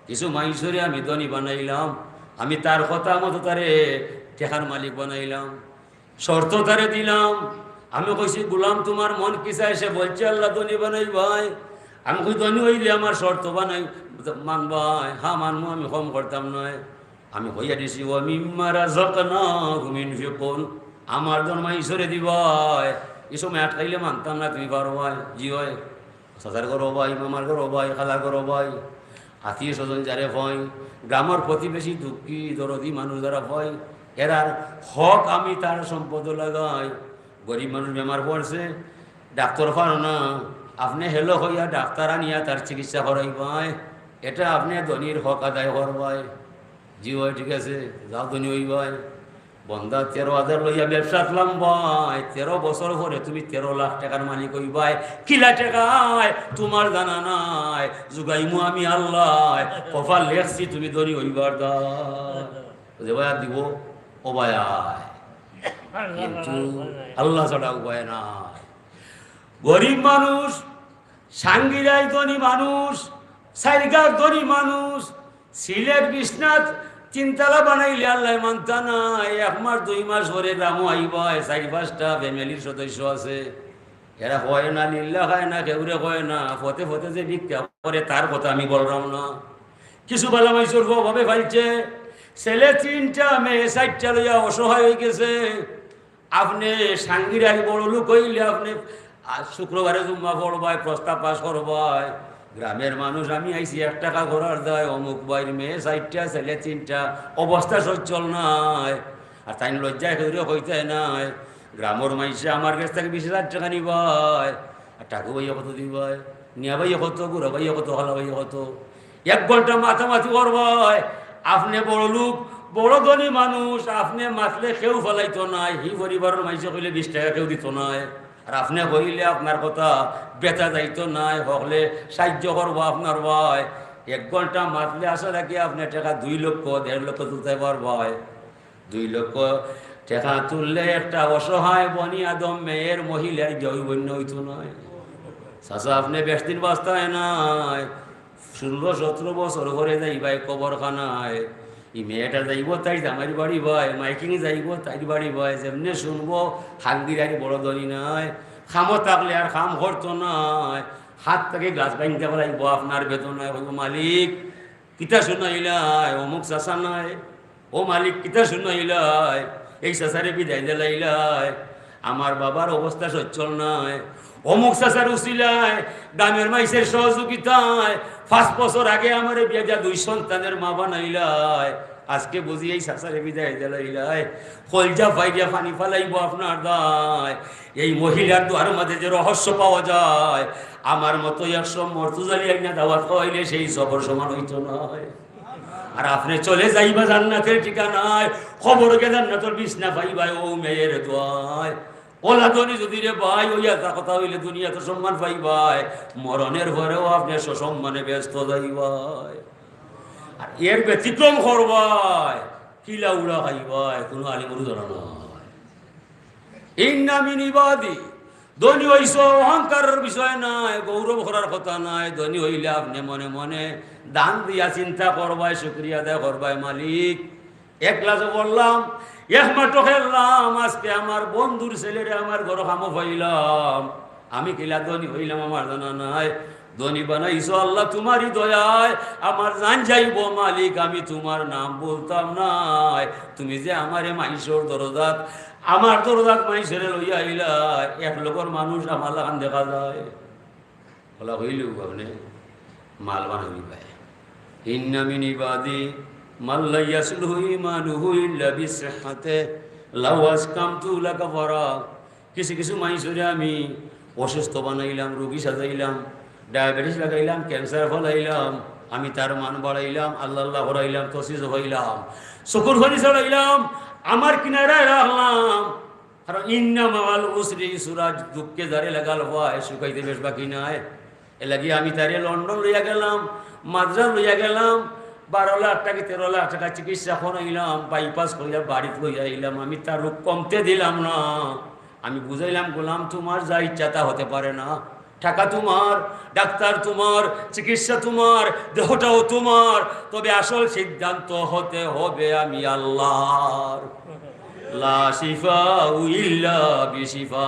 কিছু মাইনষরে আমি ধনী বানাইলাম, আমি তার কথা মতো তারে টেকার মালিক বানাইলাম, শর্ত তারে দিলাম। আমি কইছি, "গুলাম, তুমার মন কি চায়?" সে বলছে, "আল্লাহ, ধনী বানাইবায়।" আমি কই, "ধনী অইলে আমার শর্ত বানাই, মানবায়?" "হ্যাঁ, মানমু, আমি কম করতাম নায়।" আমি কইয়া দিছি, "ওয়া মিম্মা রাযাকনাহুম ইউনফিকুন।" আমার ধন মাইনষরে দিবায়। ই সময় আটকাইলে মানতাম না, তুমি পারবায়? জি অয়। চাচার ঘরো ভাই, মামার ঘরো ভাই, খালার ঘরো ভাই, আত্মীয় স্বজন যারে পাই, গ্রামর প্রতিবেশী, দুঃখী, দরদি মানুষ যারা পাই, এরার হক আমি তার সম্পদো লাগাই। গরিব মানুষ বেমার পড়ছে, ডাক্তর পারো না, আপনে হেলো কইয়া ডাক্তর আনিয়া তার চিকিৎসা করাইবায়, এটা আপনে ধনীর হক আদায় করবায়। জি অয়, ঠিক আছে, যাও, ধনী অইবায়। বন্দা, তেরো হাজার লইয়া ব্যবসাত লামবায়, তেরো বছর পরে তুমি তেরো লাখ টেকার মালিক অইবায়। কিলা টেকায় তুমার জানা নাই, জুগাইমু আমি আল্লায়। কপাল লেখছি তুমি ধনী অইবার দায়। যে ভাই আর দিব, ও ভাই আয়। কিন্তু আল্লাহ ছাড়া উপায় নাই। গরিব মানুষ, সাঙ্গিরাই ধনী মানুষ, সাইরগার ধনী মানুষ, সিলেট বিশ্বনাথ তিনতলা বানাইলে আল্লায় মানতা নায়। এক মাস দুই মাস পরে গ্রামো আইবায়, চাইর পাঁচটা ফ্যামিলির সদস্য আছে, এরা কয় না, লিল্লা খায় না, কেউরে কয় না, ফতে ফতে যে ভিক্ষা করে তার কথা আমি বলরাম না। কিছু বালা মাইনষর অভাবে ফালছে, ছেলে তিনটা, মেয়ে চাইরটা লইয়া অসহায় অইগেছে। আপনে সাঙ্গিরাই বড় লোক অইলে আপনে, আ, শুক্রবারে জুম্মা পড়বায়, প্রস্তাব পাস করবায়। গ্রামের মানুষ, আমি আইছি এক টেকা করার দায়, অমুক ভাইর মেয়ে চাইরটা, ছেলে তিনটা, অবস্থা সচ্ছল নায়। আর তাইন লজ্জায় কেউরে কইতায় নায়। গ্রামর মাইনষে আমার গেছ থাকি বিশ হাজার টেকা নিবায়, আর টাকু ভাইয়ে কত দিবায়, নিয়া ভাইয়ে কত, গুড়া ভাইয়ে কত, খালা ভাইয়ে কত। এক ঘন্টা মাতামাতি করবায়, আপনে বড় লোক, বড় ধনী মানুষ, আপনে মাতলে কেউ ফালাইতো নায়, হি পরিবারর মাইনষে কইলে বিশ টেকা কেউ দিতো নায়। আর আপনে কইলে আপনার কথা বেচা যাইতো নায়, হকলে সাইয্য করবো আপনার ভাই। এক ঘন্টা মাতলে আশা রাখি আপনে টেকা দুই লক্ষ, দেড় লক্ষ তুলতায় পারবায়। দুই লক্ষ টেকা তুললে একটা অসহায় বনি আদম মেয়ের মহিলার বিয়া অইবো না অইতো নায়? চাচা, আপনে বেশ দিন বাঁচতায় নায়, ষোলো সতেরো বছর পরে যাইবায় কবরখানায়। ই মেয়েটা যাইবো তাইর জামাইর বাড়ি বায়, মাইকিং যাইবো তাইর বাড়ি বায়, যেমনে শুনবো হাঙ্গিরাই বড় ধনী নায়, কামো থাকলে আর কাম করতো নায়, হাত থাকি গ্লাস ভাঙ্গিয়া ফালাইবো আপনার বেদনায়। কইবো, "মালিক, কিতা শুনাইলায়? অমুক চাচা নায়। ও মালিক, কিতা শুনাইলায়? এই চাচারে বিদায় দিলাইলায়। আমার বাবার অবস্থা সচ্ছল নায়। অমুক চাচার উছিলায়, গ্রামের মাইনষের সহযোগিতায় পাঁচ বছর আগে আমারে বিয়া দিয়া দুই সন্তানের মা বানাইলায়। আজকে বুঝি এই চাচারে বিদায় দিলাইলায়।" কলজা ফাইরিয়া পানি ফালাইবো আপনার দায়। এই মহিলার দুয়ার মাঝে যে রহস্য পাওয়া যায়, আমার মতো একশো মর্তুজালি আইনা দাওয়াত খাওয়াইলে সেই সবর সমান অইতো নায়। আর আপনে চলে যাইবা জান্নাতের ঠিকানায়, কবরো গিয়া জান্নাতর বিছনা পাইবায় ও মেয়ের দোয়ায়। অলা ধনী যদি রে ভাই অইয়া থাকতা অইলে দুনিয়াত সম্মান পাইবায়, মরণের পরেও আপনে সসম্মানে বেহেস্তো যাইবায়। আর এর ব্যতিক্রম করবায়, কিলা উড়া খাইবায়, কুনু আলিমর জানা নায়। ইন্না মিন ইবাদি, ধনী অইছো, অহংকারর বিষয় নায়, গৌরব করার কথা নায়। ধনী অইলে আপনে মনে মনে দান দিয়া চিন্তা করবায়, শুকরিয়া আদায় করবায়, "মালিক, এক ক্লাসো পড়লাম, এক মাঠো খেললাম, আজকে আমার বন্ধুর ছেলেরে আমার ঘরো কামো পাইলাম, আমি কিলা ধনী অইলাম আমার জানা নায়।" ধনী বানাইছো আল্লাহ তুমারই দয়ায়, আমার জান যাইবো মালিক, আমি তুমার নাম ভুলতাম নায়। তুমি যে আমারে মাইনষর দরজাত, আমার দরজাত মাইনষরে লইয়া আইলায়, এক লগর মানুষ আমার লাখান দেখা যায়। অলা অইলেও আপনে মাল বানাইবায়। ইন্না মিন ইবাদি মান লা ইয়াসলুহু ঈমানুহু ইল্লা বিসিহহাতি, লাউ আসকামতু লাকাফারা। কিছু কিছু মাইনষরে আমি অসুস্থ বানাইলাম, রোগী সাজাইলাম, ডায়াবেটিস লাগাইলাম, ক্যান্সার ফালাইলাম, আমি তার মান বাড়াইলাম, আল্লাহ আল্লাহ করাইলাম, তসবি জপাইলাম, চকুর পানি ছড়াইলাম, আমার কিনারায় রাখলাম। কারণ ইন্না মাআল উসরি ইসরা, দুঃখে যারে লাগাল অয়, সুখ আইতে বেশ বাকি নাই। এরলাগি আমি তারে লন্ডন লইয়া গেলাম, মাদ্রাজ লইয়া গেলাম, বারো লাখ টাকা, তেরো লাখ টাকা চিকিৎসা করাইলাম, বাইপাস করিয়া বাড়িত লইয়া আইলাম। আমি তার রোগ কমতে দিলাম না। আমি বুঝাইলাম, "গোলাম, তুমার যা ইচ্ছা তা হতে পারে না। টাকা তুমার, ডাক্তার তুমার, চিকিৎসা তুমার, দেহটাও তুমার, তবে আসল সিদ্ধান্ত হতে হবে আমি আল্লাহর।" লা শিফাউ ইল্লা বিশিফা।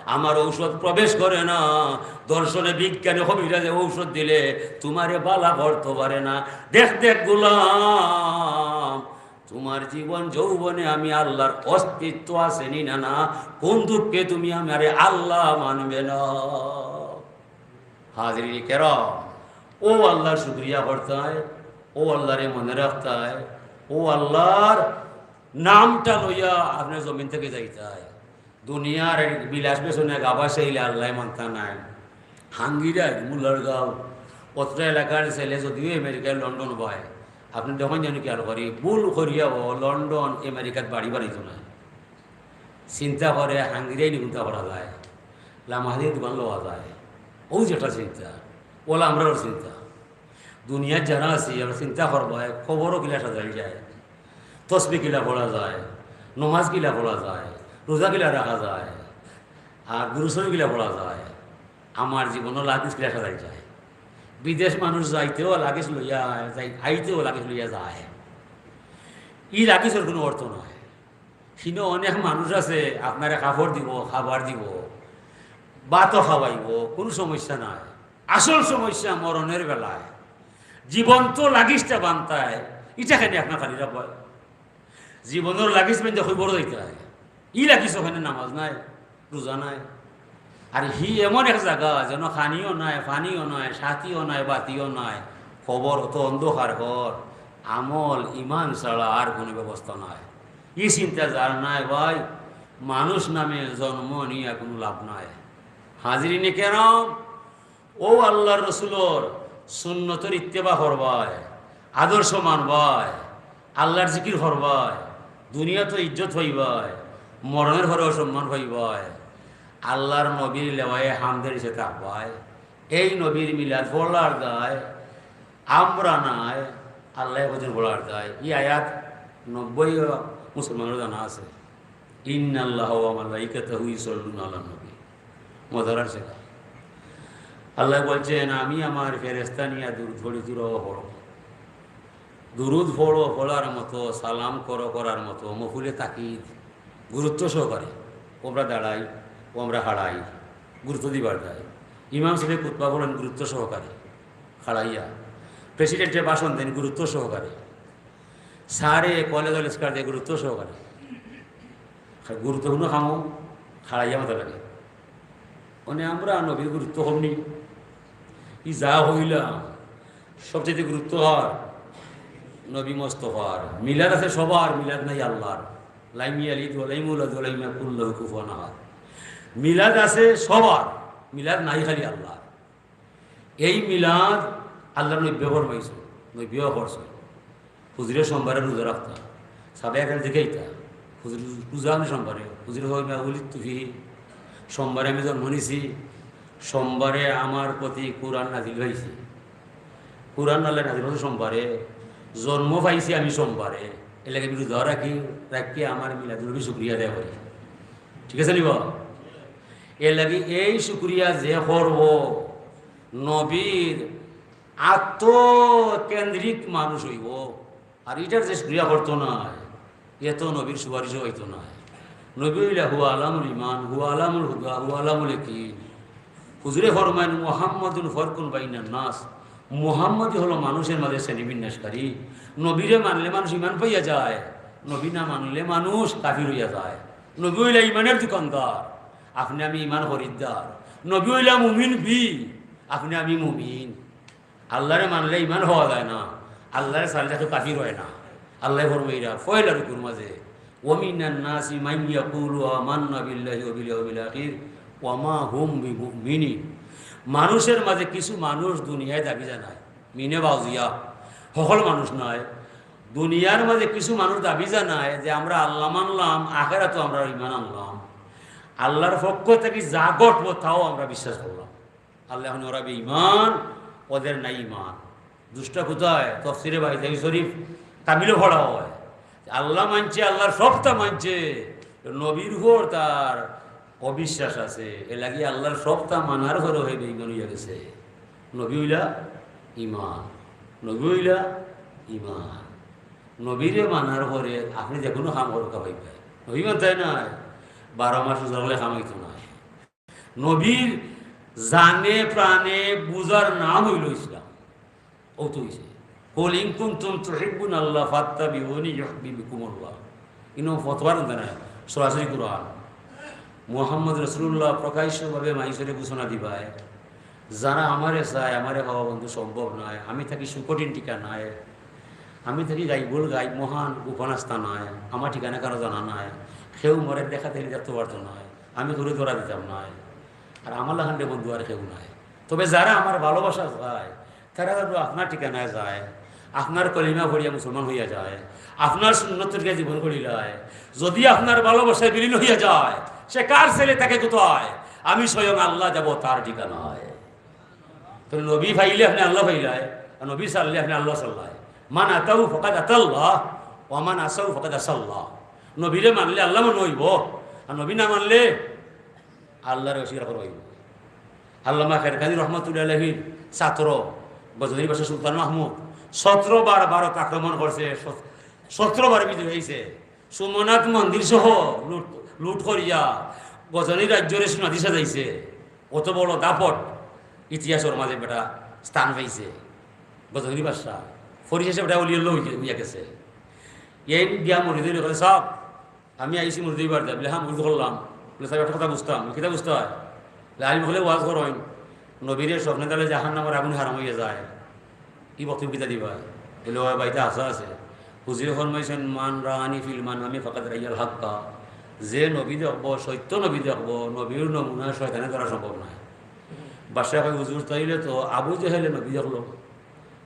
আমার ঔষধ প্রবেশ করে না। দর্শনে, বিজ্ঞানে, কবিরাজে ঔষধ দিলে তুমারে বালা করতো পারে না। দেখ, দেখ গোলাম, তুমার জীবন যৌবনে আমি আল্লাহর অস্তিত্ব আছে নি না, না? কোন দুঃখে তুমি আমারে আল্লাহ মানবে না? হাজিরিন কেরাম, অউ আল্লাহর শুকরিয়া করতায়, অউ আল্লাহরে মনে রাখতায়, অউ আল্লাহর নামটা লইয়া আপনে জমিন থাকি যাইতায়। দুনিয়ার বিলাস বেসনে গাবা চাইলে আল্লায় মানতা নায়। হাঙ্গিরাই, মুলারগাঁও, অত্র এলাকার ছেলে যদিও আমেরিকায় লন্ডন বায়, আপনে দেখইন যেন খিয়াল করি, ভুল করিয়াও লন্ডন আমেরিকাত বাড়ি বানাইতো নায়। চিন্তা করে হাঙ্গিরাই নি কুন্তা করা যায়, লামাহাদির দোকান লওয়া যায়, অউ যেটা চিন্তা, অলা আমরারও চিন্তা। দুনিয়াত যারা আছি, আমরা চিন্তা করবায়, কবরও কিলা সাজাইল যায়, তসবি কিলা পড়া যায়, নমাজ কিলা পড়া যায়, রোজা কিলা রাখা যায়, আর দুরুদ শরিফ কিলা পড়া যায়, আমার জীবনর লাগেজ কিলা সাজাইল যায়। বিদেশ মানুষ যাইতেও লাগেজ লইয়া যায়, আইতেও লাগেজ লইয়া যায়। ই লাগেজর কুনু অর্থ নাই। হিনো অনেক মানুষ আছে, আপনারে কাপড় দিবো, খাবার দিবো, ভাতও খাওয়াইবো, কুনু সমস্যা নাই। আসল সমস্যা মরণর বেলায়। জীবন্ত লাগেজটা বানতায়, ইটা কেনে আপনার খালি রাখবায়? জীবনর লাগেজ বানতে কই বড় যাইতায়? ই লাগেজ ওখানে নামাজ নাই, রোজা নাই। আর হি এমন এক জাগা যেন খানিও নাই, পানিও নাই, সাথীও নাই, বাতিও নাই, কবর অত অন্ধকার ঘর, আমল ইমান ছাড়া আর কুনু ব্যবস্থা নাই। ই চিন্তা যার নাই ভাই, মানুষ নামে জন্ম নিয়া কুনু লাভ নাই। হাজিরিনে কেরাম, অউ আল্লাহর রসুলর সুন্নতর ইত্তেবা করবায়, আদর্শ মানবায়, আল্লাহর জিকির করবায়, দুনিয়াত ইজ্জত পাইবায়, মরণর পরেও সম্মান পাইবায়, আল্লাহর নবীর লেওয়ায়ে হামদের নিচে থাকবায়। এই নবীর মিলাদ পড়লার দায় আমরা নায়, আল্লায় কইছইন পড়ার দায়। ই আয়াত নব্বই মুসলমানর জানা আছে। ইন্নাল্লাহা ওয়া মালাইকাতাহু ইউসাল্লুনা আলান নবী। মজার আছে। আল্লায় বলছেন, "আমি আমার ফেরেশতা নিয়া দুরুদ পড়ি, তুরাও পড়ো।" দুরুদ পড়ো, পড়ার মতো, সালাম করো, করার মতো, মফুলে তাকিদ, গুরুত্ব সহকারে। অউ আমরা দাঁড়াই, অউ আমরা খাড়াই, গুরুত্ব দিবার দায়। ইমাম সাহেব খুতবা পড়েন গুরুত্ব সহকারে, খাড়াইয়া। প্রেসিডেন্টে ভাষণ দেন গুরুত্ব সহকারে। স্যারে কলেজ লেকচার দেয় গুরুত্ব সহকারে। গুরুত্বপূর্ণ কামও খাড়াইয়া মাতা লাগে। মানে আমরা নবীর গুরুত্ব কম নি? ই যা কইলাম, সবচেয়ে গুরুত্ব কার? নবী মোস্তফার। মিলাদ আছে সবার, মিলাদ নাই আল্লাহর। লাম ইয়ালিদ ওয়া লাম ইউলাদ ওয়া লাম ইয়াকুল লাহু কুফুয়ান আহাদ। মিলাদ আছে সবার, মিলাদ নাই খালি আল্লাহর। এই মিলাদ আল্লাহর নবীয়ে ফরমাইছইন, নবীয়ে করছইন। হুজুরে সোমবারে রোজা রাখতা, সাহাবায়ে কেরাম জিকাইতা, "হুজুর, রোজা আমি সোমবারে?" হুজুরে কইন, "উলিদতু ফিহি, সোমবারে আমি জন্ম নিছি, সোমবারে আমার প্রতি কোরআন নাজিল অইছে, কোরআন আল্লায় নাজিল করছইন সোমবারে, জন্ম পাইছি আমি সোমবারে, এরলাগি আমি রোজা রাখি, রাখিয়া আমার মিলাদুন নবীর শুকরিয়া আদায় করি।" ঠিক আছে নি বা? এরলাগি এই শুকরিয়া যে করবো, নবীর আত্মকেন্দ্রিক মানুষ অইবো, আর ইটার যে শুকরিয়া করতো নায়, এ তো নবীর সুপারিশও অইতো নায়। নবী অইলা হুয়া আলামুল ইমান, হুয়া আলামুল হুদা, হুয়া আলামুল ইয়াকিন। হুজুরে ফরমাইন, "মুহাম্মাদুন ফারকুন বাইনান নাস।" মুহাম্মদই হলো মানুষের মাঝে শ্রেণী বিন্যাসকারী। নবীরে মানলে মানুষ ইমান পাইয়া যায়, নবী না মানলে মানুষ কাফির অইয়া যায়। নবী অইলা ইমানের দোকানদার, আপনে আমি ইমান খরিদ্দার। নবী অইলা মুমিন বি, আপনে আমি মুমিন। আল্লাহরে মানলে ইমান হওয়া যায় না, আল্লাহরে ছাড়লে কেউ কাফির অয় না। আল্লায় ফরমাইরা পয়লা রুকুর মাঝে, "ওয়া মিনান নাসি মান ইয়াকুলু আমান্না বিল্লাহি ওয়া বিল ইয়াউমিল আখির ওয়া মা হুম বিমুমিনিন।" মানুষের মাঝে কিছু মানুষ দুনিয়ায় দাবি জানায়, মিনে বাউজিয়া, হকল মানুষ নায়। দুনিয়ার মাঝে কিছু মানুষ দাবি জানায় যে আমরা আল্লাহ মানলাম, আখেরাতো আমরা ইমান আনলাম। আল্লাহর পক্ষ থাকি যা ঘটবো তাও আমরা বিশ্বাস করলাম। আল্লায় কইন, "ওরা বেঈমান, ওদের নাই ঈমান।" দুষ্টা কোথায়? তফসিরে বাইজাবি শরীফ কামিলো পড়া অয়। আল্লাহ মানছে, আল্লাহর সবতা মানছে, নবীর উপর তার অবিশ্বাস আছে, এরলাগি আল্লাহর সবতা মানার পরেও হে বেঈমান অইয়া গেছে। নবী অইলা ঈমান, নবী অইলা ঈমান। নবীরে মানার পরে আপনে যেকুনু কাম করউক্কা পাইবা। নবী মানতায় নায়, বারো মাস রোজা রাখলে কাম অইতো নায়। নবীর জানে প্রাণে বুঝার নাম অইলো ইসলাম। অউ তো অইছে। "কুল ইন কুনতুম তুহিব্বুনাল্লাহ ফাত্তাবিউনি ইউহবিবকুমুল্লাহ।" ইনো ফতোয়ার মধ্যে নায়, সরাসরি কুরআন। মুহাম্মদ রাসূলুল্লাহ প্রকাশ্যভাবে মানষরে ঘোষণা দিবায়, "যারা আমারে চায়, আমারে পাওয়া বন্ধু সম্ভব নায়, আমি থাকি সুকঠিন ঠিকানায়, আমি থাকি গাইবুল গাইব, মহান গোপন আস্তানায়, আমার ঠিকানা কারো জানা নায়, কেউ মোরে দেখা দেখলে দেখতো পারতো নায়, আমি কেউরে ধরা দিতাম নায়, আর আমার লাখান বন্ধু আর কেউ নায়। তবে যারা আমার ভালোবাসা চায়, তারা যেন আপনার ঠিকানায় যায়, আপনার কলিমা পড়িয়া মুসলমান অইয়া যায়, আপনার সুন্নত তরিকায় জীবন গড়িলায়, যদি আপনার ভালোবাসায় বিলীন অইয়া যায়, সে কার ছেলে থাকে কোথায়, আমি স্বয়ং আল্লাহ যাব তার ঠিকানায়।" তো নবী পাইলে আপনে আল্লাহ পাইলায়, আর নবী ছাড়লে আপনে আল্লাহ ছাড়লায়। মান আতাউ ফাকাদ আতাল্লাহ, ওয়া মান আসাউ ফাকাদ আসাল্লাহ। নবীরে মানলে আল্লাহ মানা অইবো, আর নবী না মানলে আল্লাহরে অস্বীকার করা অইবো। আল্লামা খেরকানি রহমতুল্লাহ আলাইহির ছাত্র গজনীর বাদশা সুলতান মাহমুদ সতেরো বার ভারত আক্রমণ করছে, সত-, সতেরো বার বিজয় অইছে। সোমনাথ মন্দির সহ লুট, লুট করিয়া গজনী রাজ্যরে সোনা দি সাজাইছে। অত বড় দাপট ইতিহাসর মাঝে বেটা স্থান পাইছে। গজনী বাদশা পরিশেষে বেটা অলি আল্লাহ অইয়া গেছে। এইন গিয়া মুরিদরে কয়, "সাব, আমি আইছি মুরিদ অইবার দা।" বলে, "হ্যাঁ, মুরিদ করলাম।" বলে, "সাব, একটা কথা বুঝতাম।" বলে, "কিতা বুঝতায়?" বলে, "আলিম অকলে ওয়াজ করইন, নবীরে স্বপ্নে দেখলে জাহান্নামর আগুন হারাম অইয়া যায়। ই বক্তব্য কিতা দিবায়?" বলে, "ও ভাই, ইতা হাছা আছে।" হুজুরে ফরমাইছইন, "মান রাআনি ফিল মানামি ফাকাদ রাআল হাক্কা।" যে নবী দেখবো, সত্য নবী দেখবো, নবীর নমুনা শয়তানে ধরা সম্ভব নায়। বাদশায় কয়, "হুজুর, তাইলে তো আবু জেহেলে নবী দেখলো,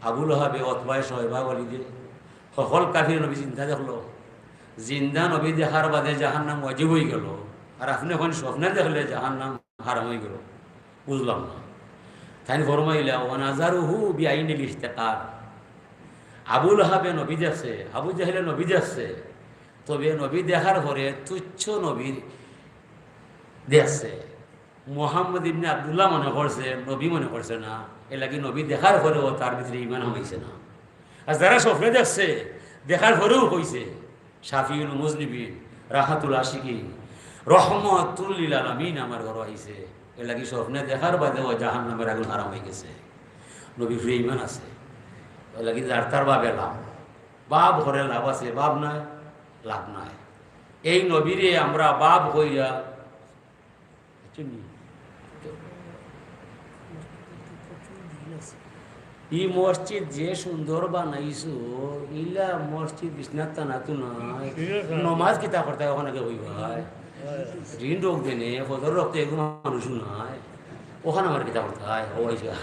আবু লাহাবে, অতবায়, শয়বা, ওয়ালিদে, হকল কাফিরে নবী জিন্দা দেখলো। জিন্দা নবী দেখার বাদে জাহান্নাম ওয়াজিব অইগেলো, আর আপনে কইন স্বপ্নে দেখলে জাহান্নাম হারাম অইগেলো। বুঝলাম না।" তাইন ফরমাইলা, "ওয়া নাজারুহু বিআইনিল ইহতিকার।" আবু লাহাবে নবী দেখছে, আবু জেহেলে নবী দেখছে, তবে নবী দেখার পরে তুচ্ছ নবী দেখছে। মোহাম্মদ ইবনে আব্দুল্লাহ মনে করছে, নবী মনে করছে না। এরলাগি নবী দেখার পরেও তার ভিতরে ঈমান হামাইছে না। আর যারা স্বপ্নে দেখছে, দেখার পরেও কইছে, "শাফিউল মুজনিবিন, রাহাতুল আশিকিন, রহমাতুল লিল আলামিন আমার ঘরো আইছে।" এরলাগি স্বপ্নে দেখার বাদেও জাহান্নামর আগুন হারাম অইগেছে। নবীর উপরে ঈমান আছে। এরলাগি যার তার ভাবে লাভ, ভাব করে লাভ আছে, ভাব নাই, লাভ নাই। এই নবীরে আমরা ভাব কইরা বুঝছইন নি? ই মসজিদ যে সুন্দর বানাইছো, ইলা মসজিদ বিছনাত টানাত নায়। নমাজ কিতা করতায় অখান আগে কইবায়। ঋণ রোগ দেনে, ফজর রক্ত এগু মানুষ নাই। অখান আমার কিতা করতায়, ও আইসা।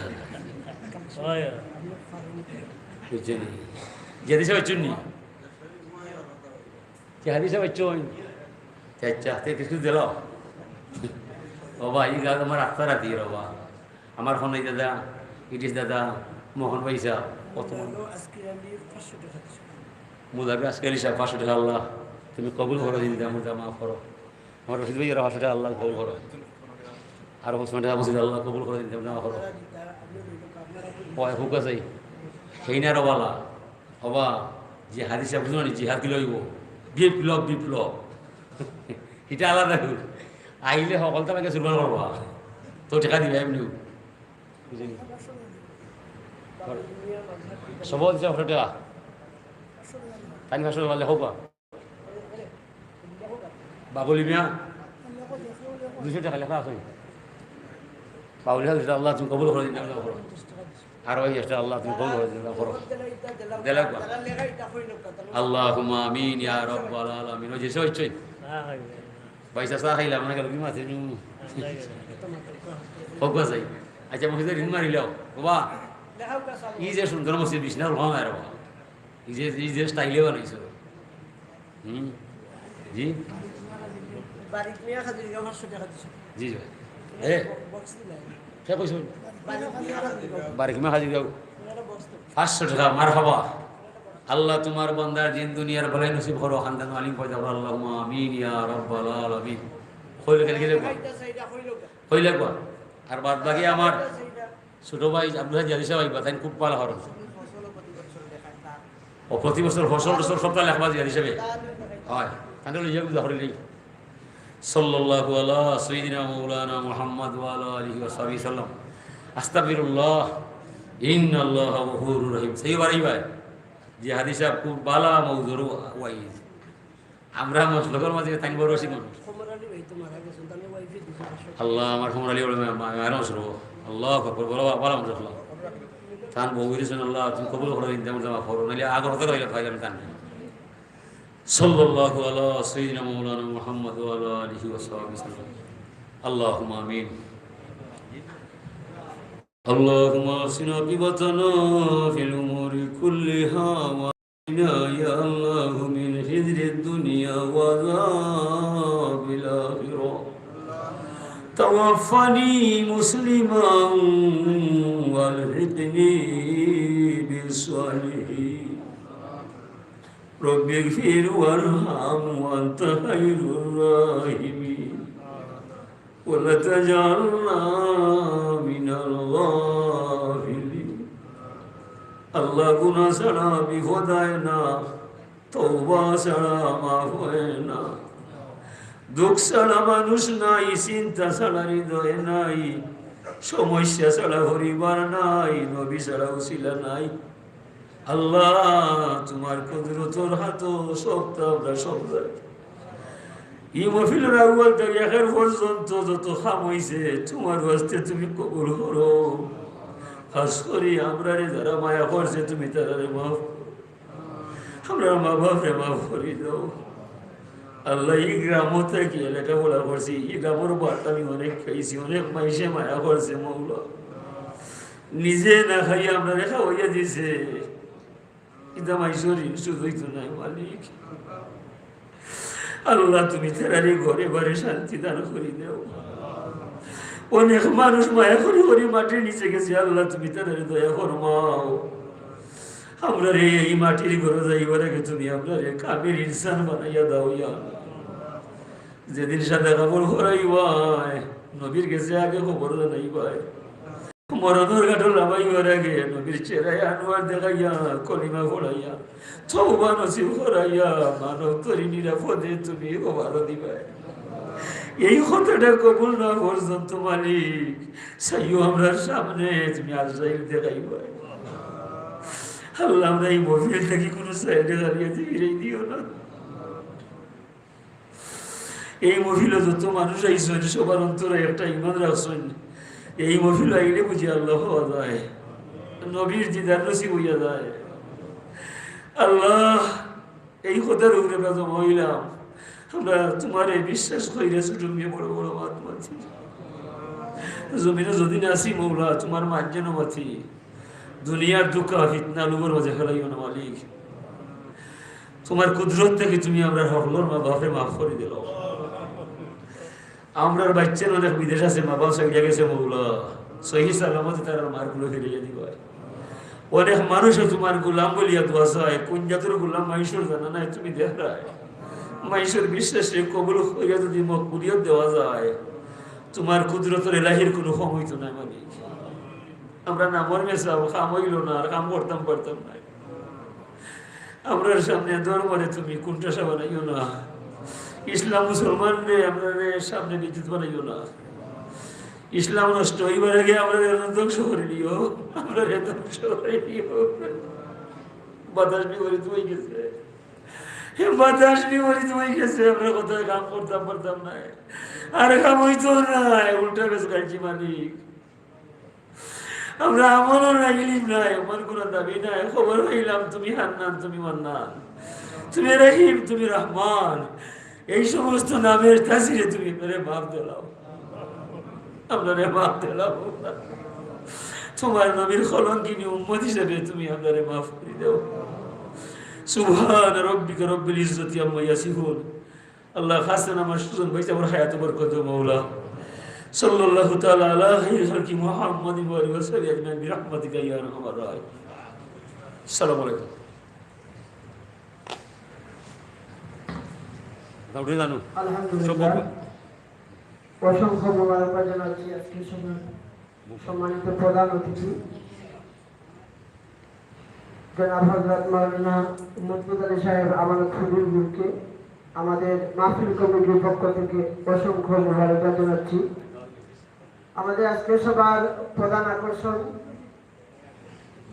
বুঝছইন নি? যে দিশা বুঝছইন নি? কে হাদিসে বাইচ্চইন? আচ্ছা, তে কিছু দিল। বাবা, এই গাছ আমার আত্মা রাতি রে বাবা। আমার ফোন এই দাদা, ইটিস দাদা, মোহন ভাই সাহেব, কত মন? আজকে আমি পাঁচশো টাকা দিছি। মুদাকে আজকে আলী সাহেব পাঁচশো টাকা আল্লাহ, তুমি কবুল করো, দিন দাম দাম মাফ করো। আমার রশিদ ভাই এরা পাঁচশো টাকা আল্লাহ কবুল করো। আর হোসেন টাকা বসে আল্লাহ কবুল করো, দিন দাম দাম মাফ করো। ওই হুকা চাই, হেইনারও বালা। হবা, যে হাদিসে বুঝলো নি, জিহাদ কিলা অইবো? বিপ্লব, বিপ্লব। ইটা আলাদা রূপ। আইলে হকলতা লাগে সুরমান করবা। তো টাকা দিবা এমনিউ। বুঝলি? সব দিছে পাঁচশো টাকা। তাই পাঁচশো টাকা হবা। বাবুলি মিয়া, দুইশো টাকা লেখা আছে। বাবুলি মিয়া, আল্লাহ তুমি কবুল করে দিন, আল্লাহ করো। আর ওই একটা আল্লাহ তুমি কবুল করে দিন, আল্লাহ করো। দিলাম বা। আল্লাহুম্মা আমিন ইয়া রাব্বাল আলামিন। ওই যে সে হচ্ছে। ভাই চাচা খাইলাম না, গেল কি মাছের নুন? হোক বা যাই। আচ্ছা, মুখে ঋণ মারিলাও। বাবা, এই যে সুন্দর মসজিদ বিছনা রকম আর বাবা। এই যে, এই যে স্টাইলে বানাইছো। হুম, জি। তারিক মিয়া খাদির গাঁও পাঁচশো টাকা দিছে। জি, জি ভাই। এ, বক্স দিলাই। কে কইছো? বারিক মিয়া খাদির গাঁও। বারিক মিয়া খাদির গাঁও। ওনারা বক্স তো। পাঁচশো টাকা, মারহাবা। আল্লাহ তুমার বান্দার দিন দুনিয়ার ভালাই নসিব করো, খানদান আলিম পয়দা করো, আল্লাহুম্মা আমিন ইয়া রাব্বাল আলামিন। কইলে কেন গেলে কইলে কইলে কইলে। আর বাদ বাকি আমার ছোট ভাই আব্দুল হাই জিহাদি সাব আইবা, তাইন খুব ভালা পারইন। ও প্রতি বছর ফসল টসল সবটা লেখবা জিহাদি সাবে। অয়, তাইন লইয়া বুঝা করিলি। সাল্লাল্লাহু আলা সাইয়্যিদিনা মাওলানা মুহাম্মদ ওয়া আলা আলিহি ওয়া সাহবিহি সাল্লাম। আস্তাগফিরুল্লাহ, ইন্নাল্লাহা গফুরুর রহিম। সেই বাড়ি ভাই, জিহাদি সাব খুব ভালা মৌজুর ওয়াইজ। আমরা মসলকর মাঝে তাইন বড় রসিক মানুষ। কমর আলী ভাই তো মারা গেছেন, তাহলে ওয়াইফে দিছে পাঁচশো। আল্লাহ, আমার কমর আলী বলে মা-, মা-, মায়ের মসলক। আল্লাহু আকবার, বড় বা-, বড় মানুষ আল্লাহ। তান বউ বলেছেন, "আল্লাহ, তুমি কবুল করো, ইন্তেকাম জামা করো, নাইলে আগর হতে রইলে পাইলাম তান।" সাল্লাল্লাহু আলা সাইয়্যিদিনা মাওলানা মুহাম্মদ ওয়া আলা আলিহি ওয়া সাহবিহি সাল্লাম। আল্লাহুম্মা আমিন। اللهم أحسن عاقبتنا في الأمور كلها وأجرنا يا الله من خزي الدنيا وعذاب الآخرة. توفني مسلما وألحقني بالصالحين. رب اغفر وارحم وأنت خير الراحمين. ولا تجعلنا من الغافلين. আল্লাহ, গুনা ছাড়া বিপদ আয় না, তওবা ছাড়া মাফ হয় না। দুঃখ ছাড়া মানুষ নাই, চিন্তা ছাড়া হৃদয় নাই, সমস্যা ছাড়া পরিবার নাই, নবী ছাড়া উসিলা নাই। আল্লাহ, তুমার কুদরতর হাতো সবটা আমরা সব জানি। ই মহফিলর আউয়াল থাকি আখের পর্যন্ত যত কাম অইছে, তুমার ওয়াস্তে তুমি কবুল করো। খাস করি আমরারে যারা মায়া করছে, তুমি তারারে মাফ করো। আমরার মা বাপরে মাফ করি দাও। আল্লাহ, ই গ্রামো থাকি লেখাপড়া করছি, ই গ্রামর বার্তা আমি অনেক খাইছি, অনেক মাইনষে মায়া করছে মৌলা। নিজে না খাইয়া আমরারে খাওয়াইয়া দিছে। ইতা মাইনষর ঋণ শোধ অইতো নায় মালিক। আল্লাহ, তুমি তারারে ঘরে বারে শান্তি দান করি দেও। অনেক মানুষ মায়া করি করি মাটির নিচে গেছে, আল্লাহ, তুমি তারারে দয়া ফরমাও। আমরারে এই মাটির ঘরো যাইবার আগে তুমি আমরারে কামিল ইনসান বানাইয়া দাও ইয়া আল্লাহ। যেদিন সাদা কাপড় পরাইবায়, নবীর গেছে আগে খবর জানাইবায়। মরণর ঘাটো লামাইবার আগে নবীর চেহারায় আনোয়ার দেখাইয়া, কলিমা পড়াইয়া, তওবা নসিব করাইয়া, মানব তরি নিরাপদে তুমি খবর দিবায়। এই কথাটা কবুল না পর্যন্ত মালিক, চাইও আমরার সামনে তুমি আজরাইল দেখাইবায়। আল্লাহ, আমরা এই মহফিল থাকি কোনো সাইডে দাঁড়িয়ে ফিরাই দিও না। এই মহফিলো যত মানুষ আইছইন, সবার অন্তরে একটা ইমান রাখছইন। এই মহফিলো আইলে বুঝি আল্লাহ পাওয়া যায়, নবীর দিদার নসিব অইয়া যায়। আল্লাহ, এই কথার উপরে আমরা জমা অইলাম। আমরা তুমারে বিশ্বাস করিয়া ছোট মিয়া বড় বড় মাত মাতি। জমিনো যতদিন আছি মৌলা, তুমার মাত যেন মাতি। দুনিয়ার ধুকা, ফিতনা, লোভর মাঝে ফেলাইও না মালিক। তুমার কুদরত থাকি তুমি আমরার হকলর মা বাপরে মাফ করি দিলাও। আমরার বাইচ্চাইন অনেক বিদেশ আছে, মা বাপ ছাড়িয়া গেছে মৌলা, সহি সালামতে তারার মার কুলো ফিরাইয়া দিবায়। অনেক মানুষে তুমার গোলাম বলিয়া দোয়া চায়, কোন জাতর গোলাম মাইনষর জানা নাই, তুমি দেখরায়। মাইনষর বিশ্বাসরে কবুল করিয়া যদি মকবুলিয়ত দেওয়া যায়, তুমার কুদরতর এলাহির কোনো কম অইতো নায় মালিক। আমরা নামর মেসাব, কাম অইলো না, আর কাম করতাম পারতাম নায়। আমরার সামনে ধর্মরে তুমি কুন্ঠাসা বানাইও না। ইসলাম মুসলমানরে আমরারে সামনে বিদ্যুৎ বানাইও না। ইসলাম নষ্ট অইবার আগে আমরারে ধ্বংস করি দিও, আমরারে ধ্বংস করি দিও। বাতাস বিপরীত অই গেছে, বাতাস বিপরীত অই গেছে, আমরা কথায় কাম করতাম পারতাম নায়, আর কাম অইতো নায়, উল্টা বেশ গাইছি মালিক। আমরা আমলও নাই, ইলিম নাই, আমার কোনো দাবি নাই। খবর পাইলাম তুমি হান্নান, তুমি মান্নান, তুমি রহিম, তুমি রহমান। এই সমস্ত নামের তাসিরে তুমি আমরারে মাফ দিলাও। আমরারে মাফ দিলাও। তুমার নবীর কলঙ্কিনী উম্মত হিসাবে তুমি আমরারে মাফ করি দাও। سبحان ربك رب العزة عما يصفون. আল্লাহ, খাস করে আমার সুজন ভাই সাহেবের হায়াত বরকত দেও মাওলা। সাল্লাল্লাহু তাআলা আলা খাইরি খালকি মুহাম্মাদিন ওয়া আলিহি ওয়া সাহবিহি আজমাইন বিরাহমাতিকা ইয়া আরহামার রাহিমিন। আসসালামু আলাইকুম। আলহামদুলিল্লাহ। অসংখ্য মোবারকবাদ জানাচ্ছি আজকের সভার সম্মানিত প্রধান অতিথি জনাব হযরত মাওলানা মুর্তজা আলী সাহেব আমানত ফুলুল গুরুকে, আমাদের মাহফিল কমিটির পক্ষ থেকে অসংখ্য মোবারকবাদ জানাচ্ছি। আমাদের আজকের সভার প্রধান আকর্ষণ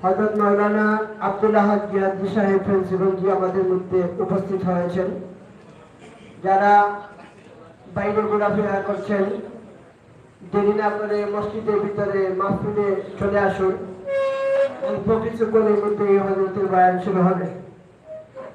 হযরত মাওলানা আব্দুল আহাদ গিয়াসী সাহেব ফেঞ্চুগঞ্জি আমাদের মধ্যে উপস্থিত হয়েছেন। যারা বাইরে ঘোরাফেরা করছেন, দেরি না করে মসজিদের ভিতরে মাহফিলে চলে আসুন। অল্প কিছুক্ষণের মধ্যে এই হযরতের বয়ান শুরু হবে।